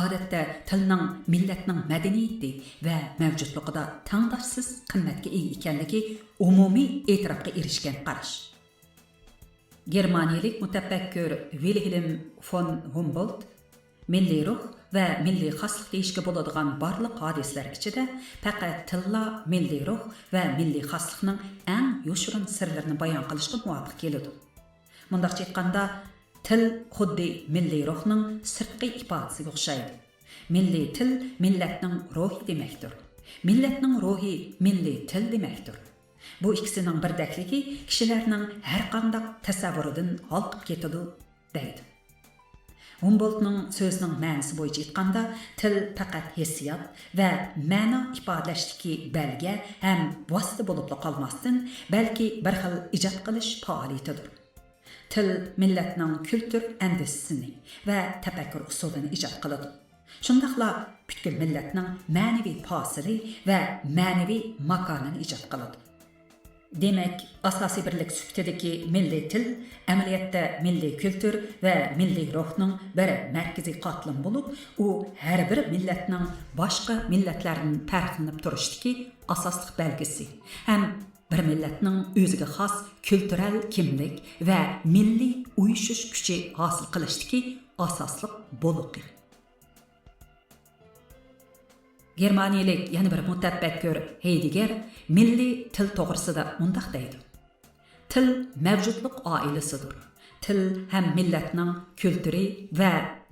ئادەتتە تىلنىڭ مىللەتنىڭ مەدەنىيىتى ۋە مەۋجۇتلۇقىدا تەڭداشسىز قىممەتكە ئىگە ئىكەنلىكى ئومۇمىي ئېتىراپقا ئېرىشكەن قاراش. گېرمانىيەلىك مۇتەپەككۇر ۋىلھېلم فون ھۇمبولت مىللىي روھ ۋە مىللىي خاسلىق دېيىشكە بولىدىغان بارلىق ھادىسىلەر ئىچىدە پەقەت تىللا مىللىي روھ ۋە مىللىي خاسلىقنىڭ ئەڭ يوشۇرۇن سىرلىرىنى بايان قىلىشقا مۇۋاپىق كېلىدۇ. مۇنداقچە ئېيتقاندا، تىل خۇددى مىللىي روھنىڭ سىرتقى ئىپادىسىگە ئوخشايدۇ. مىللىي تىل مىللەتنىڭ روھى دېمەكتۇر. مىللەتنىڭ روھى مىللىي تىل دېمەكتۇر. بۇ ئىككىسىنىڭ بىردەكلىكى كىشىلەرنىڭ ھەرقانداق تەسەۋۋۇرىدىن ھالقىپ كېتىدۇ، دەيدۇ. ھۇمبولتنىڭ سۆزىنىڭ مەنىسى بويىچە ئېيتقاندا، تىل پەقەت ھېسسىيات ۋە مەنا ئىپادىلەشتىكى بەلگە ھەم ۋاسىتە بولۇپلا قالماستىن، بەلكى بىر خىل ئىجاد قىلىش پائالىيىتىدۇر. تىل مىللەتنىڭ كۈلتۈر ئەندىزىسىنى ۋە تەپەككۇر ئۇسۇلىنى ئىجاد قىلىدۇ. شۇنداقلا پۈتكۈل مىللەتنىڭ مەنىۋى پاسىلى ۋە مەنىۋى ماكانىنى ئىجاد قىلىدۇ. دېمەك، ئاساسىي بىرلىك سۈپىتىدىكى مىللىي تىل ئەمەلىيەتتە مىللىي كۈلتۈر ۋە مىللىي روھنىڭ بىر مەركىزىي قاتلىمى بولۇپ، ئۇ ھەر بىر مىللەتنىڭ باشقا مىللەتلەردىن پەرقلىنىپ تۇرۇشتىكى ئاساسلىق بەلگىسى ھەم بىر مىللەتنىڭ ئۆزىگە خاس كۈلتۈرەل كىملىك ۋە مىللىي ئۇيۇشۇش كۈچى ھاسىل قىلىشتىكى ئاساسلىق بولىقى. گېرمانىيەلىك يەنە بىر مۇتەپەككۇر ھېيدېگگېر مىللىي تىل توغرىسىدا مۇنداق دەيدۇ: تىل مەۋجۇتلۇق ئائىلىسىدۇر. تىل ھەم مىللەتنىڭ كۈلتۈرى ۋە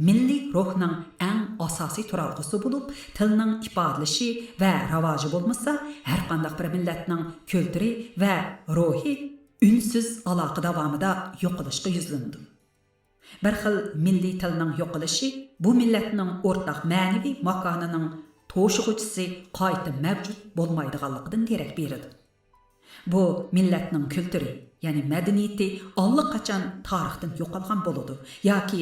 مىللىي روھنىڭ ئەڭ ئاساسىي تۇرالغۇسى بولۇپ، تىلنىڭ ئىپادىلىشى ۋە راۋاجى بولمىسا، ھەرقانداق بىر مىللەتنىڭ كۈلتۈرى ۋە روھى ئۈنسىز ئالاقە داۋامىدا يوقىلىشقا يۈزلىنىدۇ. بىر خىل مىللىي تىلنىڭ يوقىلىشى بۇ مىللەتنىڭ ئورتاق مەنىۋى ماكانىنىڭ توشۇغۇچىسى قايتا مەۋجۇت بولمايدىغانلىقىدىن دېرەك بېرىدۇ. بۇ مىللەتنىڭ كۈلتۈرى، يەنى مەدەنىيىتى ئاللىقاچان تارىختىن يوقالغان بولىدۇ ياكى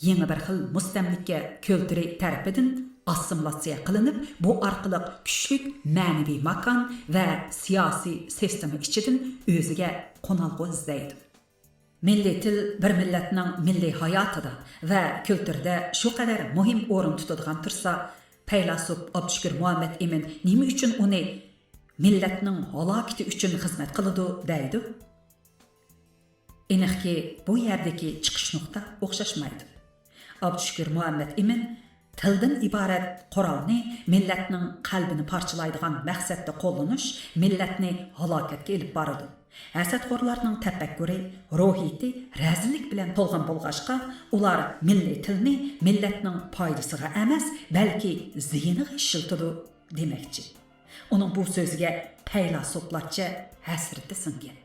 يېڭى بىر خىل مۇستەملىكە كۈلتۈرى تەرىپىدىن ئاسسىمىلياتسىيە قىلىنىپ، بۇ ئارقىلىق كۈچلۈك مەنىۋى ماكان ۋە سىياسىي سىستېما ئىچىدىن ئۆزىگە قونالغۇ ئىزدەيدۇ. مىللىي تىل بىر مىللەتنىڭ مىللىي ھاياتىدا ۋە كۈلتۈرىدە شۇ قەدەر مۇھىم ئورۇن تۇتىدىغان تۇرسا، پەيلاسوپ ئابدۇشۈكۈر مۇھەممەد ئىمىن نېمە ئۈچۈن ئۇنى مىللەتنىڭ ھالاكىتى ئۈچۈن خىزمەت قىلىدۇ دەيدۇ؟ ئېنىقكى، بۇ يەردىكى چىقىش نۇقتا ئوخشاشمايدۇ. ئابدۇشۈكۈر مۇھەممەد ئىمىن تىلدىن ئىبارەت قورالنى مىللەتنىڭ قەلبىنى پارچىلايدىغان مەقسەتتە قوللىنىش مىللەتنى ھالاكەتكە ئېلىپ بارىدۇ. ھەسەتخورلارنىڭ تەپەككۇرى، روھىيىتى رەزىللىك بىلەن تولغان بولغاچقا، ئۇلار مىللىي تىلنى مىللەتنىڭ پايدىسىغا ئەمەس، بەلكى زىيىنىغا ئىشلىتىدۇ دېمەكچى. ئۇنىڭ بۇ سۆزىگە پەيلاسوپلارچە ھەسرىتى سىڭگەن.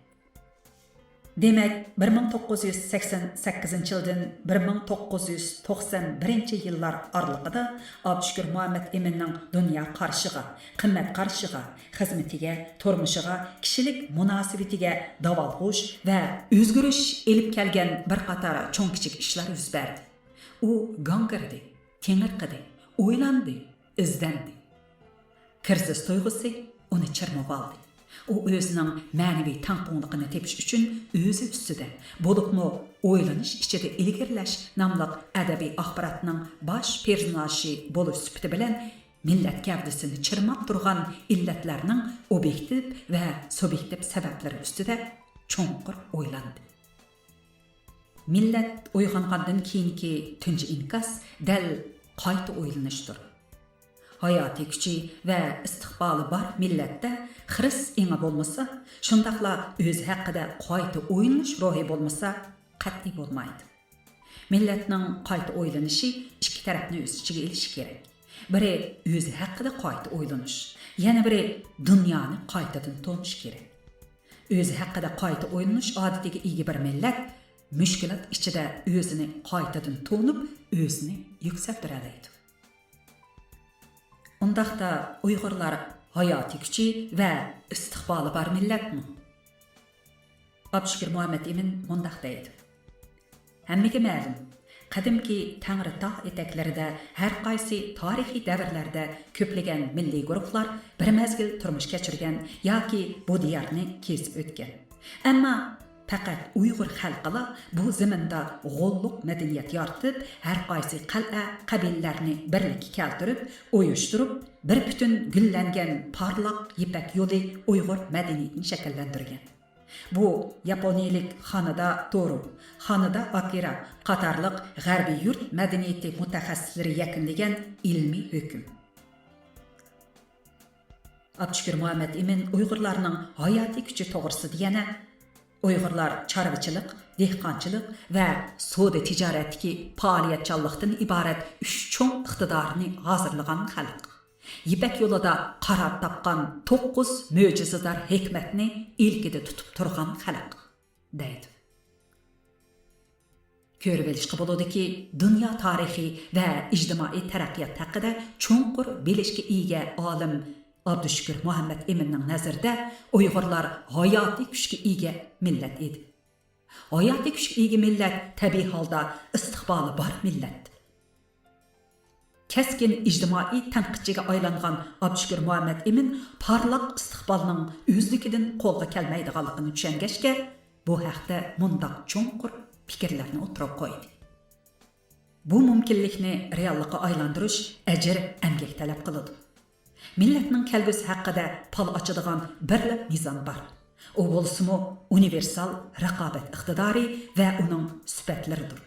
دېمەك، بىر مىڭ توققۇز يۈز سەكسەن سەككىزىنچى يىلدىن بىر مىڭ توققۇز يۈز توقسان بىرىنچى يىللار ئارىلىقىدا ئابدۇشۈكۈر مۇھەممەد ئىمىننىڭ دۇنيا قارىشىغا، قىممەت قارىشىغا، خىزمىتىگە، تۇرمۇشىغا، كىشىلىك مۇناسىۋىتىگە داۋالغۇش ۋە ئۆزگىرىش ئېلىپ كەلگەن بىر قاتار چوڭ-كىچىك ئىشلار يۈز بەردى. ئۇ گاڭگىرىدى، تېڭىرقىدى، ئويلاندى، ئىزدەندى. كىرىزىس تۇيغۇسى ئۇنى چىرمىۋالدى. ئۇ ئۆزىنىڭ مەنىۋى تەڭپۇڭلۇقىنى تېپىش ئۈچۈن ئۆزى ئۈستىدە، بولۇپمۇ ئويلىنىش ئىچىدە ئىلگىرىلەش ناملىق ئەدەبىي ئاخباراتنىڭ باش پېرسوناژى بولۇش سۈپىتى بىلەن مىللەت گەۋدىسىنى چىرماپ تۇرغان ئىللەتلەرنىڭ ئوبيېكتىپ ۋە سۇبيېكتىپ سەۋەبلىرى ئۈستىدە چوڭقۇر ئويلاندى. مىللەت ئويغانغاندىن كېيىنكى تۇنجى ئىنكاس دەل قايتا ئويلىنىشتۇر. ھاياتىي كۈچى ۋە ئىستىقبالى بار مىللەتتە خىرىس ئېڭى بولمىسا، شۇنداقلا ئۆزى ھەققىدە قايتا ئويلىنىش روھى بولمىسا، قەتئىي بولمايدۇ. مىللەتنىڭ قايتا ئويلىنىشى ئىككى تەرەپنى ئۆز ئىچىگە ئېلىشى كېرەك. بىرى ئۆزى ھەققىدە قايتا ئويلىنىش، يەنە بىرى دۇنيانى قايتىدىن تونۇش كېرەك. ئۆزى ھەققىدە قايتا ئويلىنىش ئادىتىگە ئىگە بىر مىللەت مۈشكۈلات ئىچىدە ئۆزىنى قايتىدىن تونۇپ، ئۆزىنى يۈكسەلدۈرەلەيدۇ. ئۇنداقتا ئۇيغۇرلار ھاياتىي كۈچى ۋە ئىستىقبالى بار مىللەتمۇ؟ ئابدۇشۈكۈر مۇھەممەد ئىمىن مۇنداق دەيدۇ: ھەممىگە مەلۇم، قەدىمكى تەڭرىتاغ ئېتەكلىرىدە ھەر قايسى تارىخىي دەۋرلەردە كۆپلىگەن مىللىي گۇرۇھلار بىر مەزگىل تۇرمۇش كەچۈرگەن ياكى بۇ دىيارنى كېزىپ ئۆتكەن. ئەمما پەقەت ئۇيغۇر خەلقىلا بۇ زېمىندا غوللۇق مەدەنىيەت يارىتىپ، ھەر قايسى قەلئە، قەبىلىلەرنى بىرلىككە كەلتۈرۈپ، ئۇيۇشتۇرۇپ، بىر پۈتۈن گۈللەنگەن پارلاق يىپەك يولى ئۇيغۇر مەدەنىيىتىنى شەكىللەندۈرگەن. بۇ ياپونىيىلىك خانىدا تورو، خانىدا ئاكىرا قاتارلىق غەربىي يۇرت مەدەنىيىتى مۇتەخەسسىسلىرى يەكۈنلىگەن ئىلمىي ھۆكۈم. ئابدۇشۈكۈر مۇھەممەد ئىمىن ئۇيغۇرلارنىڭ ھاياتىي كۈچى توغرىسىدا يەنە: ئۇيغۇرلار چارۋىچىلىق، دېھقانچىلىق ۋە سودا تىجارەتتىكى پائالىيەتچانلىقتىن ئىبارەت ئۈچ چوڭ ئىقتىدارنى ھازىرلىغان خەلق. يىپەك يولىدا قارار تاپقان توققۇز مۆجىزىدار ھېكمەتنى ئىلكىدە تۇتۇپ تۇرغان خەلق، دەيدۇ. كۆرۈۋېلىشقا بولىدۇكى، دۇنيا تارىخى ۋە ئىجتىمائىي تەرەققىيات ھەققىدە چوڭقۇر بىلىشكە ئىگە ئالىم ئابدۇشۈكۈر مۇھەممەد ئىمىننىڭ نەزىرىدە ئۇيغۇرلار ھاياتىي كۈچكە ئىگە مىللەت ئىدى. ھاياتىي كۈچكە ئىگە مىللەت تەبىئىي ھالدا ئىستىقبالى بار مىللەت. كەسكىن ئىجتىمائىي تەنقىدچىگە ئايلانغان ئابدۇشۈكۈر مۇھەممەت ئىمىن پارلاق ئىستىقبالنىڭ ئۆزلۈكىدىن قولغا كەلمەيدىغانلىقىنى چۈشەنگەچكە، بۇ ھەقتە مۇنداق چوڭقۇر پىكىرلەرنى ئوتتۇرىغا قويدى. بۇ مۇمكىنلىكنى رېئاللىققا ئايلاندۇرۇش ئەجىر، ئەمگەك تەلەپ قىلىدۇ. مىللەتنىڭ كەلگۈسى ھەققىدە پال ئاچىدىغان بىرلا مىزان بار. ئۇ بولسىمۇ ئۇنىۋېرسال رىقابەت ئىقتىدارى ۋە ئۇنىڭ سۈپەتلىرىدۇر.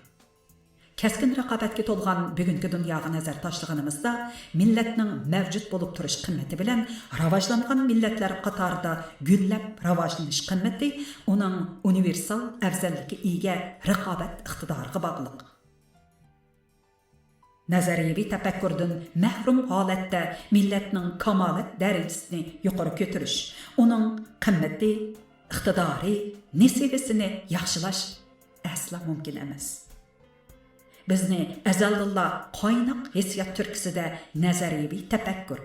كەسكىن رىقابەتكە تولغان بۈگۈنكى دۇنياغا نەزەر تاشلىغىنىمىزدا، مىللەتنىڭ مەۋجۇت بولۇپ تۇرۇش قىممىتى بىلەن راۋاجلانغان مىللەتلەر قاتارىدا گۈللەپ راۋاجلىنىش قىممىتى ئۇنىڭ ئۇنىۋېرسال ئەۋزەللىككە ئىگە رىقابەت ئىقتىدارىغا باغلىق. نەزەرىيەۋى تەپەككۇردىن مەھرۇم ھالەتتە مىللەتنىڭ كامالەت دەرىجىسىنى يۇقىرى كۆتۈرۈش، ئۇنىڭ قىممىتى، ئىقتىدارى، نېسىۋىسىنى ياخشىلاش ئەسلا مۇمكىن ئەمەس. بىزنى ئەزەلدىنلا قايناق ھېسسىيات تۈرتكىسىدە نەزەرىيەۋى تەپەككۇر،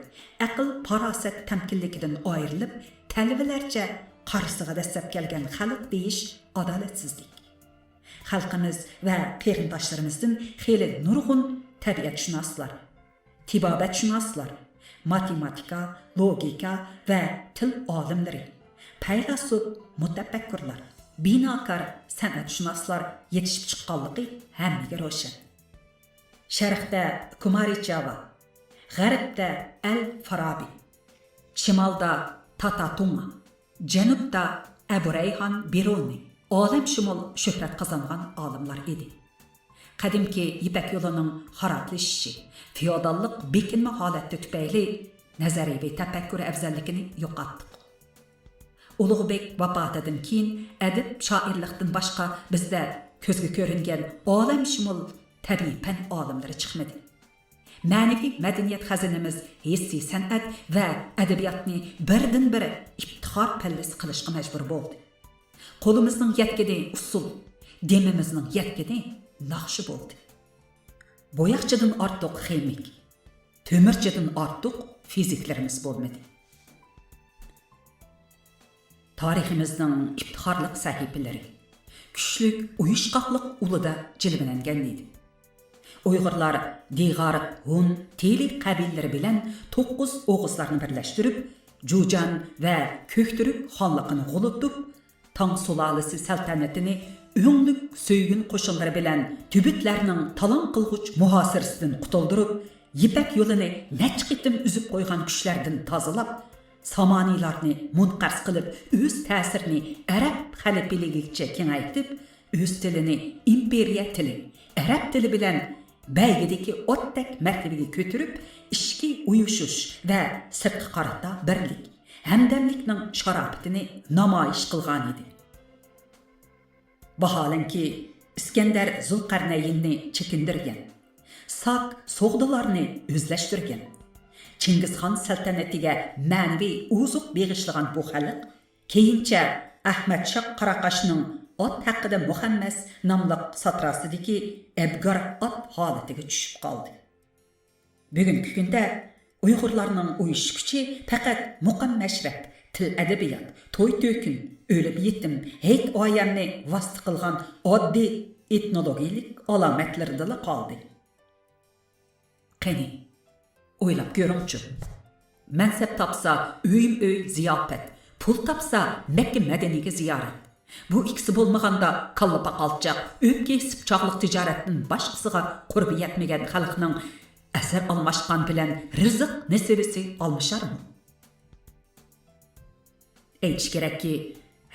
ئەقىل-پاراسەت تەمكىنلىكىدىن ئايرىلىپ، تەلۋىلەرچە قارىسىغا دەسسەپ كەلگەن خەلق دېيىش ئادالەتسىزلىك. خەلقىمىز ۋە قېرىنداشلىرىمىزدىن خېلى نۇرغۇن تەبىئەتشۇناسلار، تېبابەتشۇناسلار، ماتېماتىكا، لوگىكا ۋە تىل ئالىملىرى، پەيلاسوپ، مۇتەپەككۇرلار، بىناكار سەنئەتشۇناسلار يېتىشىپ چىققانلىقى ھەممىگە روشەن. شەرقتە كۇمارىچاۋا، غەربتە ئەل فارابى، شىمالدا تاتا تۇڭا، جەنۇبتا ئەبۇ رەيھان بىرۇنى ئالەمشۇمۇل شۆھرەت قازانغان ئالىملار ئىدى. قەدىمكى يىپەك يولىنىڭ خارابلىشىشى، فېئوداللىق بېكىنمە ھالەتتە تۈپەيلى نەزەرىيەۋى تەپەككۇر ئەۋزەللىكىنى يوقاتتۇق. ئۇلۇغبېك ۋاپاتىدىن كېيىن ئەدەب، شائىرلىقتىن باشقا بىزدە كۆزگە كۆرۈنگەن ئالەمشۇمۇل تەبىئىي پەن ئالىملىرى چىقمىدى. مەنىۋى مەدەنىيەت خەزىنىمىز ھېسسىي سەنئەت ۋە ئەدەبىياتنى بىردىنبىر ئىپتىخار پەللىسى قىلىشقا مەجبۇر بولدى. قولىمىزنىڭ يەتكىنى ئۇسسۇل، دېمىمىزنىڭ يەتكىنى ناخشا بولدى. بوياقچىدىن ئارتۇق خىمىك، تۆمۈرچىدىن ئارتۇق فىزىكلىرىمىز بولمىدى. تارىخىمىزنىڭ ئىپتىخارلىق سەھىپىلىرى كۈچلۈك ئۇيۇشقاقلىق ئۇلىدا جىلۋىلەنگەن ئىدى. ئۇيغۇرلار دىغار، ھۇن، تېلى قەبىلىلىرى بىلەن توققۇز ئوغۇزلارنى بىرلەشتۈرۈپ، جۇجان ۋە كۆكتۈرك خانلىقىنى غۇلىتىپ، تاڭ سۇلالىسى سەلتەنىتىنى ئۆڭلۈك سۆيگۈن قوشۇنلىرى بىلەن تۈبۈتلەرنىڭ تالان قىلغۇچ مۇھاسىرىسىدىن قۇتۇلدۇرۇپ، يىپەك يولىنى نەچچە قېتىم ئۈزۈپ قويغان كۈچلەردىن تازىلاپ، سامانىيلارنى مۇنقەرز قىلىپ، ئۆز تەسىرىنى ئەرەب خەلىپىلىكىگىچە كېڭەيتىپ، ئۆز تىلىنى ئىمپېرىيە تىلى، ئەرەب تىلى بىلەن بەيگىدىكى ئوتتەك مەرتىۋىگە كۆتۈرۈپ، ئىچكى ئۇيۇشۇش ۋە سىرتقا قارىتا بىرلىك، ھەمدەملىكنىڭ شاراپىتىنى نامايىش قىلغانىدى. ۋاھالەنكى، ئىسكەندەر زۇلقەرنەيننى چېكىندۈرگەن، ساك سوغدىلارنى ئۆزلەشتۈرگەن، چىڭگىزخان سەلتەنىتىگە مەنىۋى ئوزۇق بېغىشلىغان بۇ خەلق كېيىنچە ئەخمەت شاھ قاراقاشنىڭ ئات ھەققىدە مۇخەممەس ناملىق ساتراسىدىكى ئەبگار ئات ھالىتىگە چۈشۈپ قالدى. بۈگۈنكى كۈندە ئۇيغۇرلارنىڭ ئۇيۇشۇش كۈچى پەقەت مۇقام-مەشرەپ، تىل-ئەدەبىيات، توي-تۆكۈن، ئۆلۈم-يېتىم، ھېيت-ئايەمنى ۋاسىتە قىلغان ئاددىي ئېتنولوگىيەلىك ئالامەتلىرىدىلا قالدى. قېنى، ئويلاپ كۆرۈڭچۇ! مەنسەپ تاپسا ئۆيمۇ ئۆي زىياپەت، پۇل تاپسا مەككە مەدىنىگە زىيارەت. بۇ ئىككىسى بولمىغاندا كاللا پاقالچاق، ئۆپكە ئېسىپ چاغلىق تىجارەتتىن باشقىسىغا قۇربى يەتمىگەن خەلقنىڭ ئەسەر ئالماشقان بىلەن رىزىق نېسىۋىسى ئالمىشارمۇ؟ ئېيتىش كېرەككى،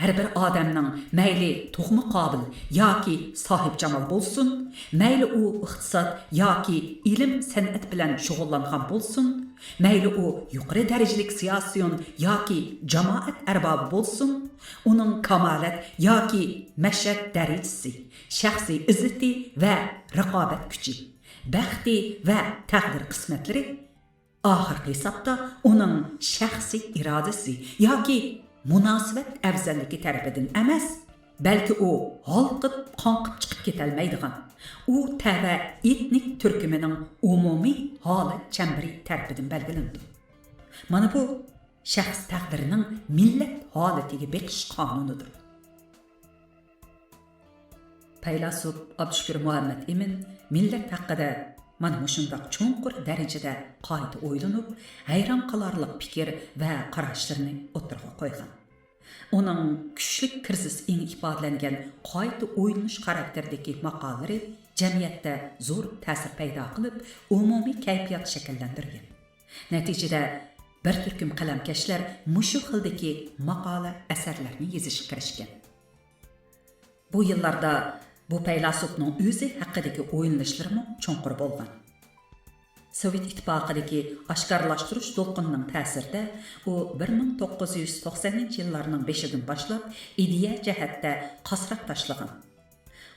ھەر بىر ئادەمنىڭ مەيلى تۇغما قابىل ياكى ساھىبجامال بولسۇن، مەيلى ئۇ ئىقتىساد ياكى ئىلىم-سەنئەت بىلەن شۇغۇللانغان بولسۇن، مەيلى ئۇ يۇقىرى دەرىجىلىك سىياسىيون ياكى جامائەت ئەربابى بولسۇن، ئۇنىڭ كامالەت ياكى مەشرەپ دەرىجىسى، شەخسىي ئىززىتى ۋە رىقابەت كۈچى، بەختى ۋە تەقدىر قىسمەتلىرى ئاخىرقى ھېسابتا ئۇنىڭ شەخسىي ئىرادىسى ياكى مۇناسىۋەت ئەۋزەللىكى تەرىپىدىن ئەمەس، بەلكى ئۇ ھالقىپ، قاڭقىپ چىقىپ كېتەلمەيدىغان، ئۇ تەۋە ئېتنىك تۈركۈمىنىڭ ئومۇمىي ھالەت چەمبىرى تەرىپىدىن بەلگىلىنىدۇ. مانا بۇ شەخس تەقدىرىنىڭ مىللەت ھالىتىگە بېقىش قانۇنىدۇر. پەيلاسوپ ئابدۇشۈكۈر مۇھەممەت ئىمىن مىللەت ھەققىدە مانا مۇشۇنداق چوڭقۇر دەرىجىدە قايتا ئويلىنىپ، ھەيران قالارلىق پىكىر ۋە قاراشلىرىنى ئوتتۇرىغا قويغان. ئۇنىڭ كۈچلۈك كىرىزىس ئېڭى ئىپادىلەنگەن قايتا ئويلىنىش خاراكتېرىدىكى ماقالىلىرى جەمئىيەتتە زور تەسىر پەيدا قىلىپ، ئومۇمىي كەيپىيات شەكىللەندۈرگەن. نەتىجىدە، بىر تۈركۈم قەلەمكەشلەر مۇشۇ خىلدىكى ماقالە ئەسەرلەرنى يېزىشقا كىرىشكەن. بۇ يىللاردا بۇ پەيلاسوپنىڭ ئۆزى ھەققىدىكى ئويلىنىشلىرىمۇ چوڭقۇر بولغان. سوۋېت ئىتتىپاقىدىكى ئاشكارىلاشتۇرۇش دولقۇنىنىڭ تەسىرىدە ئۇ بىر مىڭ توققۇز يۈز توقسەنىنچى يىللارنىڭ بېشىدىن باشلاپ ئىدىيە جەھەتتە قاسراق تاشلىغان.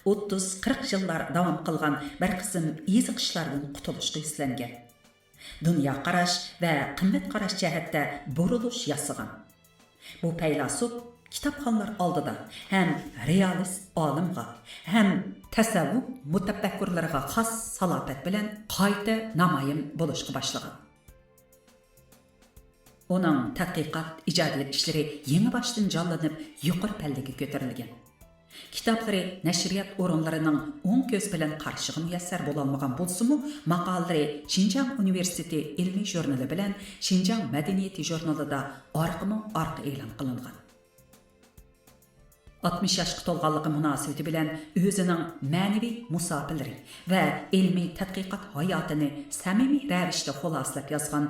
ئوتتۇز، قىرىق يىللار داۋام قىلغان بىر قىسىم ئېزىقىشلاردىن قۇتۇلۇشقا يۈزلەنگەن. دۇنيا قاراش ۋە قىممەت قاراش جەھەتتە بۇرۇلۇش ياسىغان. بۇ پەيلاسوپ كىتابخانلار ئالدىدا ھەم رېئالىست ئالىمغا، ھەم تەسەۋۋۇپ مۇتەپەككۇرلىرىغا خاس سالاپەت بىلەن قايتا نامايان بولۇشقا باشلىغان. ئۇنىڭ تەتقىقات، ئىجادىيەت ئىشلىرى يېڭىباشتىن جانلىنىپ، يۇقىرى پەللىگە كۆتۈرۈلگەن. كىتابلىرى نەشرىيات ئورۇنلىرىنىڭ ئوڭ كۆز بىلەن قارىشىغا مۇيەسسەر بولالمىغان بولسىمۇ، ماقالىلىرى شىنجاڭ ئۇنىۋېرسىتېتى ئىلمىي ژۇرنىلى بىلەن شىنجاڭ مەدەنىيىتى ژۇرنىلىدا ئارقىمۇ ئارقا ئېلان قىلىنغان. ئاتمىش ياشقا تولغانلىقى مۇناسىۋىتى بىلەن ئۆزىنىڭ مەنىۋى مۇساپىلىرى ۋە ئىلمىي تەتقىقات ھاياتىنى سەمىمىي رەۋىشتە خۇلاسىلەپ يازغان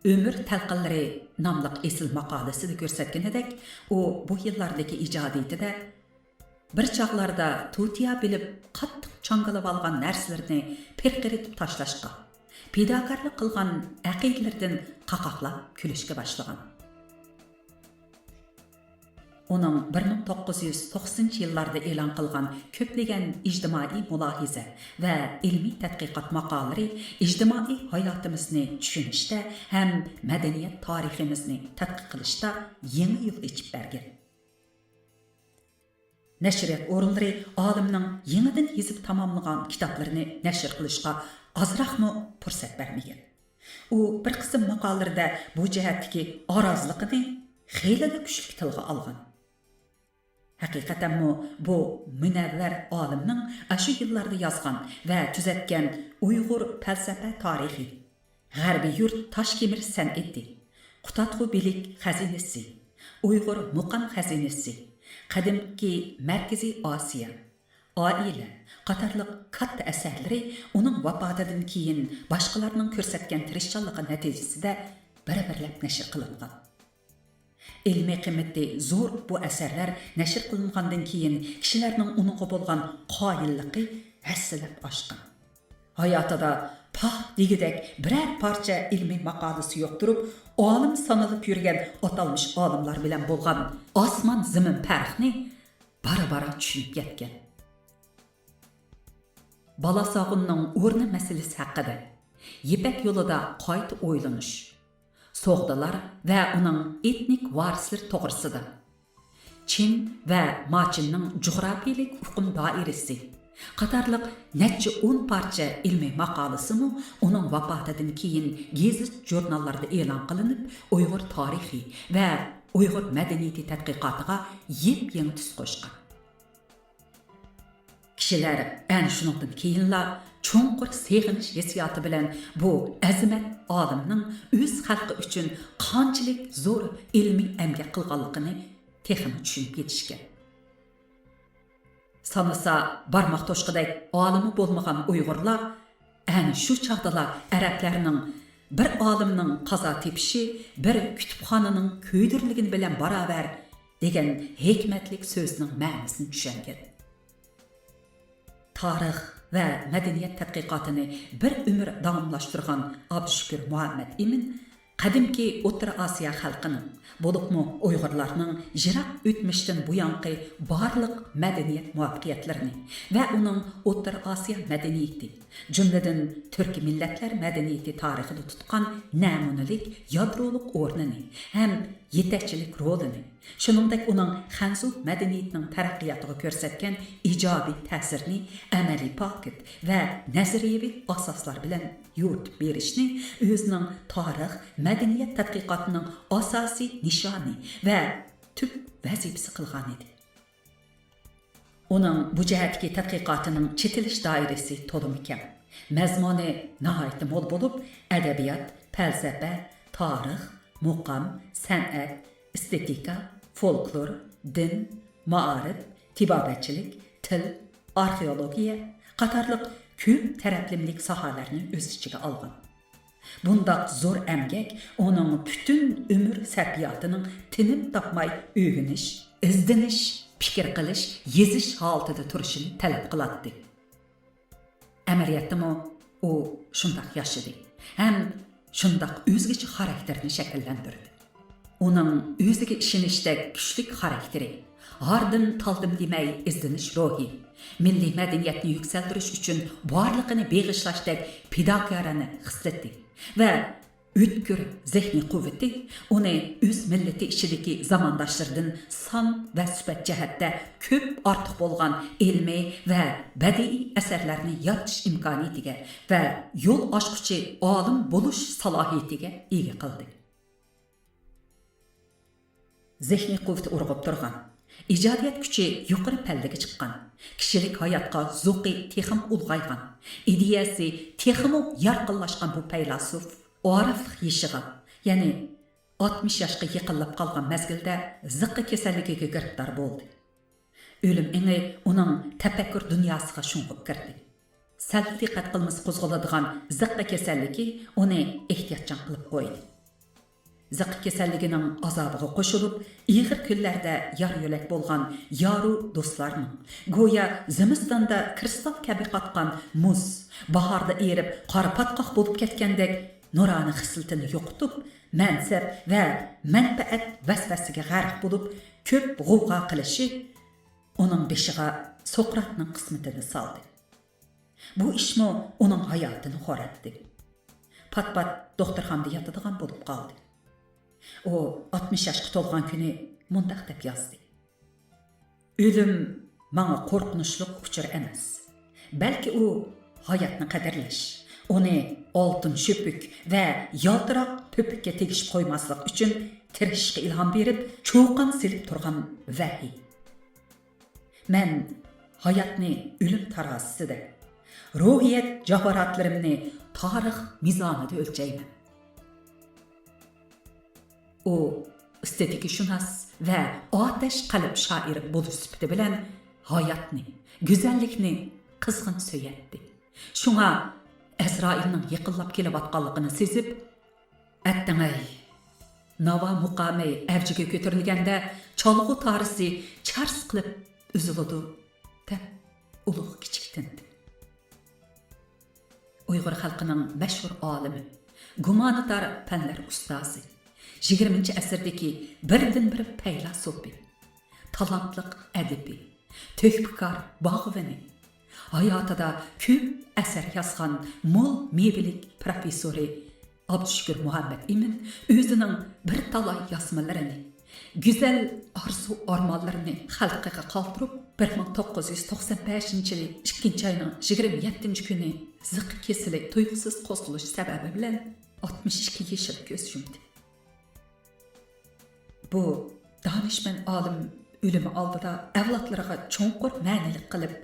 ئۆمۈر تەلقىنلىرى ناملىق ئېسىل ماقالىسىدە كۆرسەتكىنىدەك، ئۇ بۇ يىللاردىكى ئىجادىيىتىدە بىر چاغلاردا تۇتىيا بىلىپ قاتتىق چاڭگىلىۋالغان نەرسىلىرىنى پىرقىرىتىپ تاشلاشقا، پىداكارلىق قىلغان ئەقىدىلىرىدىن قاقاقلاپ كۈلۈشكە باشلىغان. ئۇنىڭ بىر مىڭ توققۇز يۈز توقسىنىنچى يىللاردا ئېلان قىلغان كۆپلىگەن ئىجتىمائىي مۇلاھىزە ۋە ئىلمىي تەتقىقات ماقالىلىرى ئىجتىمائىي ھاياتىمىزنى چۈشىنىشتە ھەم مەدەنىيەت تارىخىمىزنى تەتقىق قىلىشتا يېڭى يول ئېچىپ بەرگەن. نەشرىيات ئورۇنلىرى ئالىمنىڭ يېڭىدىن يېزىپ تاماملىغان كىتابلىرىنى نەشر قىلىشقا ئازراقمۇ پۇرسەت بەرمىگەن. ئۇ بىر قىسىم ماقالىلىرىدە بۇ جەھەتتىكى ئارازلىقىنى خېلىلا كۈچلۈك تىلغا ئالغان. ھەقىقەتەنمۇ بۇ مۇنەۋۋەر ئالىمنىڭ ئاشۇ يىللاردا يازغان ۋە تۈزەتكەن ئۇيغۇر پەلسەپە تارىخى، غەربىي يۇرت تاش كېمىرىش سەنئىتى، قۇتادغۇ بىلىك خەزىنىسى، ئۇيغۇر مۇقام خەزىنىسى، قەدىمكى مەركىزىي ئاسىيا، ئائىلە قاتارلىق كاتتا ئەسەرلىرى ئۇنىڭ ۋاپاتىدىن كېيىن باشقىلارنىڭ كۆرسەتكەن تىرىشچانلىقى نەتىجىسىدە بىر-بىرلەپ نەشر قىلىنغان. ئىلمىي قىممىتى زور بۇ ئەسەرلەر نەشر قىلىنغاندىن كېيىن كىشىلەرنىڭ ئۇنىڭغا بولغان قايىللىقى ھەسسىلەپ ئاشقان. ھاياتىدا پاھ دېگۈدەك بىرەر پارچە ئىلمىي ماقالىسى يوق تۇرۇپ، ئالىم سانىلىپ يۈرگەن ئاتالمىش ئالىملار بىلەن بولغان ئاسمان-زېمىن پەرقنى بارا-بارا چۈشىنىپ يەتكەن. بالاساغۇننىڭ ئورنى مەسىلىسى ھەققىدە، يىپەك يولىدا قايتا ئويلىنىش، سوغدىلار ۋە ئۇنىڭ ئېتنىك ۋارىسلىرى توغرىسىدا، چىن ۋە ماچىننىڭ جۇغراپىيىلىك ئۇقۇم دائىرىسى قاتارلىق نەچچە ئون پارچە ئىلمىي ماقالىسىمۇ ئۇنىڭ ۋاپاتىدىن كېيىن گېزىت-ژۇرناللاردا ئېلان قىلىنىپ، ئۇيغۇر تارىخى ۋە ئۇيغۇر مەدەنىيىتى تەتقىقاتىغا يېپيېڭى تۈس قوشقان. كىشىلەر ئەنە شۇنىڭدىن كېيىنلا چوڭقۇر سېغىنىش ھېسسىياتى بىلەن بۇ ئەزىمەت ئالىمنىڭ ئۆز خەلقى ئۈچۈن قانچىلىك زور ئىلمىي ئەمگەك قىلغانلىقىنى تېخىمۇ چۈشىنىپ يېتىشكەن. سانىسا بارماق توشقۇدەك ئالىمى بولمىغان ئۇيغۇرلار ئەنە شۇ چاغدىلا ئەرەبلەرنىڭ «بىر ئالىمنىڭ قازا تېپىشى بىر كۇتۇپخانىنىڭ كۆيدۈرۈلگىنى بىلەن باراۋەر» دېگەن ھېكمەتلىك سۆزىنىڭ مەنىسىنى چۈشەنگەن. تارىخ ۋە مەدەنىيەت تەتقىقاتىنى بىر ئۆمۈر داۋاملاشتۇرغان ئابدۇشۈكۈر مۇھەممەت ئىمىن قەدىمكى ئوتتۇرا ئاسىيا خەلقىنىڭ، بولۇپمۇ ئۇيغۇرلارنىڭ يىراق ئۆتمۈشتىن بۇيانقى بارلىق مەدەنىيەت مۇۋەپپەقىيەتلىرىنى ۋە ئۇنىڭ ئوتتۇرا ئاسىيا مەدەنىيىتى، جۈملىدىن تۈركىي مىللەتلەر مەدەنىيىتى تارىخىدا تۇتقان نەمۇنىلىك يادرولۇق ئورنىنى ھەم يېتەكچىلىك رولىنى، شۇنىڭدەك ئۇنىڭ خەنزۇ مەدەنىيىتىنىڭ تەرەققىياتىغا كۆرسەتكەن ئىجابىي تەسىرىنى ئەمەلىي پاكىت ۋە نەزەرىيەۋى ئاساسلار بىلەن يورۇتۇپ بېرىشنى ئۆزىنىڭ تارىخ، مەدەنىيەت تەتقىقاتىنىڭ ئاساسىي نىشانى ۋە تۈپ ۋەزىپىسى قىلغانىدى. ئۇنىڭ بۇ جەھەتتىكى تەتقىقاتىنىڭ چېتىلىش دائىرىسى تولىمۇ كەڭ. مەزمۇنى ناھايىتى مول بولۇپ، ئەدەبىيات، پەلسەپە، تارىخ، مۇقام، سەنئەت، ئېستېتىكا، فولكلور، دىن، مائارىپ، تېبابەتچىلىك، تىل، ئارخېئولوگىيە قاتارلىق كۆپ تەرەپلىمىلىك ساھەلەرنى ئۆز ئىچىگە ئالغان. بۇنداق زور ئەمگەك ئۇنىڭ پۈتۈن ئۆمۈر سەرپىياتىنىڭ تىنىم تاپماي ئۆگىنىش، ئىزدىنىش، پىكىر قىلىش، يېزىش ھالىتىدە تۇرۇشىنى تەلەپ قىلاتتى. ئەمەلىيەتتىمۇ ئۇ شۇنداق ياشىدى ھەم شۇنداق ئۆزگىچە خاراكتېرنى شەكىللەندۈردى. ئۇنىڭ ئۆزىگە ئىشىنىشتەك كۈچلۈك خاراكتېرى، ھاردىن تالدىم دېمەي ئىزدىنىش روھى، مىللىي مەدەنىيەتنى يۈكسەلدۈرۈش ئۈچۈن بارلىقىنى بېغىشلاشتەك پىداكارانە خىسلىتى ۋە ئۆتكۈر زېھنىي قۇۋۋىتى ئۇنى ئۆز مىللىتى ئىچىدىكى زامانداشلىرىدىن سان ۋە سۈپەت جەھەتتە كۆپ ئارتۇق بولغان ئىلمىي ۋە بەدىئىي ئەسەرلەرنى يارىتىش ئىمكانىيىتىگە ۋە يول ئاچقۇچى ئالىم بولۇش سالاھىيىتىگە ئىگە قىلدى. زېھنىي قۇۋۋىتى ئۇرغۇپ تۇرغان، ئىجادىيەت كۈچى يۇقىرى پەللىگە چىققان، كىشىلىك ھاياتقا زوقى تېخىمۇ ئۇلغايغان، ئىدىيەسى تېخىمۇ يارقىنلاشقان بۇ پەيلاسوپ ئارىفلىق يېشىغا، يەنى ئاتمىش ياشقا يېقىنلاپ قالغان مەزگىلدە زىققا كېسەللىكىگە گىرىپتار بولدى. ئۆلۈم ئېڭى ئۇنىڭ تەپەككۇر دۇنياسىغا شۇڭغۇپ كىردى. سەل دىققەت قىلمىسا قوزغىلىدىغان زىققا كېسەللىكى ئۇنى ئېھتىياتچان قىلىپ قويدى. زىققا كېسەللىكىنىڭ ئازابىغا قوشۇلۇپ، ئېغىر كۈنلەردە يار-يۆلەك بولغان يارۇ دوستلارنىڭ، گويا زىمىستاندا كىرىستال كەبى قاتقان مۇز، باھاردا ئېرىپ قارا پاتقاق بولۇپ كەتكەندەك نۇرانە خىسلىتىنى يوقىتىپ، مەنسەپ ۋە مەنپەئەت ۋەسۋەسىگە غەرق بولۇپ، كۆپ غوۋغا قىلىشى ئۇنىڭ بېشىغا سوقراتنىڭ قىسمىتىنى سالدى. بۇ ئىشمۇ ئۇنىڭ ھاياتىنى خوراتتى. پات-پات دوختۇرخانىدا ياتىدىغان بولۇپ قالدى. ئۇ ئاتمىش ياشقا تولغان كۈنى مۇنداق دەپ يازدى: «ئۆلۈم ماڭا قورقۇنچلۇق ئۇچۇر ئەمەس. بەلكى ئۇ ھاياتنى قەدىرلەش، ئۇنى ئالتۇن شۆپۈك ۋە يالتىراق پۆپۈككە تېگىشىپ قويماسلىق ئۈچۈن تىرىشىشقا ئىلھام بېرىپ، چۇقان سېلىپ تۇرغان ۋەھىي. مەن ھاياتنى ئۆلۈم تارازىسىدە، روھىيەت جاۋھاراتلىرىمنى تارىخ مىزانىدا ئۆلچەيمەن.» ئۇ ئېستېتىكىشۇناس ۋە ئاتەش قەلب شائىرى بولۇش سۈپىتى بىلەن ھاياتنى، گۈزەللىكنى قىزغىن سۆيەتتى. شۇڭا ئەزرائىلنىڭ يېقىنلاپ كېلىۋاتقانلىقىنى سېزىپ، «ئەتتىڭەي، ناۋا مۇقامى ئەۋجىگە كۆتۈرۈلگەندە چالغۇ تارىسى چارس قىلىپ ئۈزۈلىدۇ» دەپ ئۇلۇغ كىچىك تىندى. ئۇيغۇر خەلقىنىڭ مەشھۇر ئالىمى، گۇمانىتار پەنلەر ئۇستازى، يىگىرمىنچى ئەسىردىكى بىردىنبىر پەيلاسوپى، تالانتلىق ئەدىبى، تۆھپىكار باغۋىنى، ھاياتىدا كۆپ ئەسەر يازغان مول مېۋىلىك پروفېسسورى ئابدۇشۈكۈر مۇھەممەت ئىمىن ئۆزىنىڭ بىر تالاي يازمىلىرىنى، گۈزەل ئارزۇ-ئارمانلىرىنى خەلقىگە قالدۇرۇپ، بىر مىڭ توققۇز يۈز توقسان بەشىنچى يىلى ئىككىنچى ئاينىڭ يىگىرمە يەتتىنچى كۈنى زىققا كېسىلى تۇيۇقسىز قوزغىلىش سەۋەبى بىلەن ئاتمىش ئىككى يېشىدا كۆز يۇمدى. بۇ دانىشمەن ئالىم ئۆلۈمى ئالدىدا ئەۋلادلىرىغا چوڭقۇر مەنىلىك قىلىپ،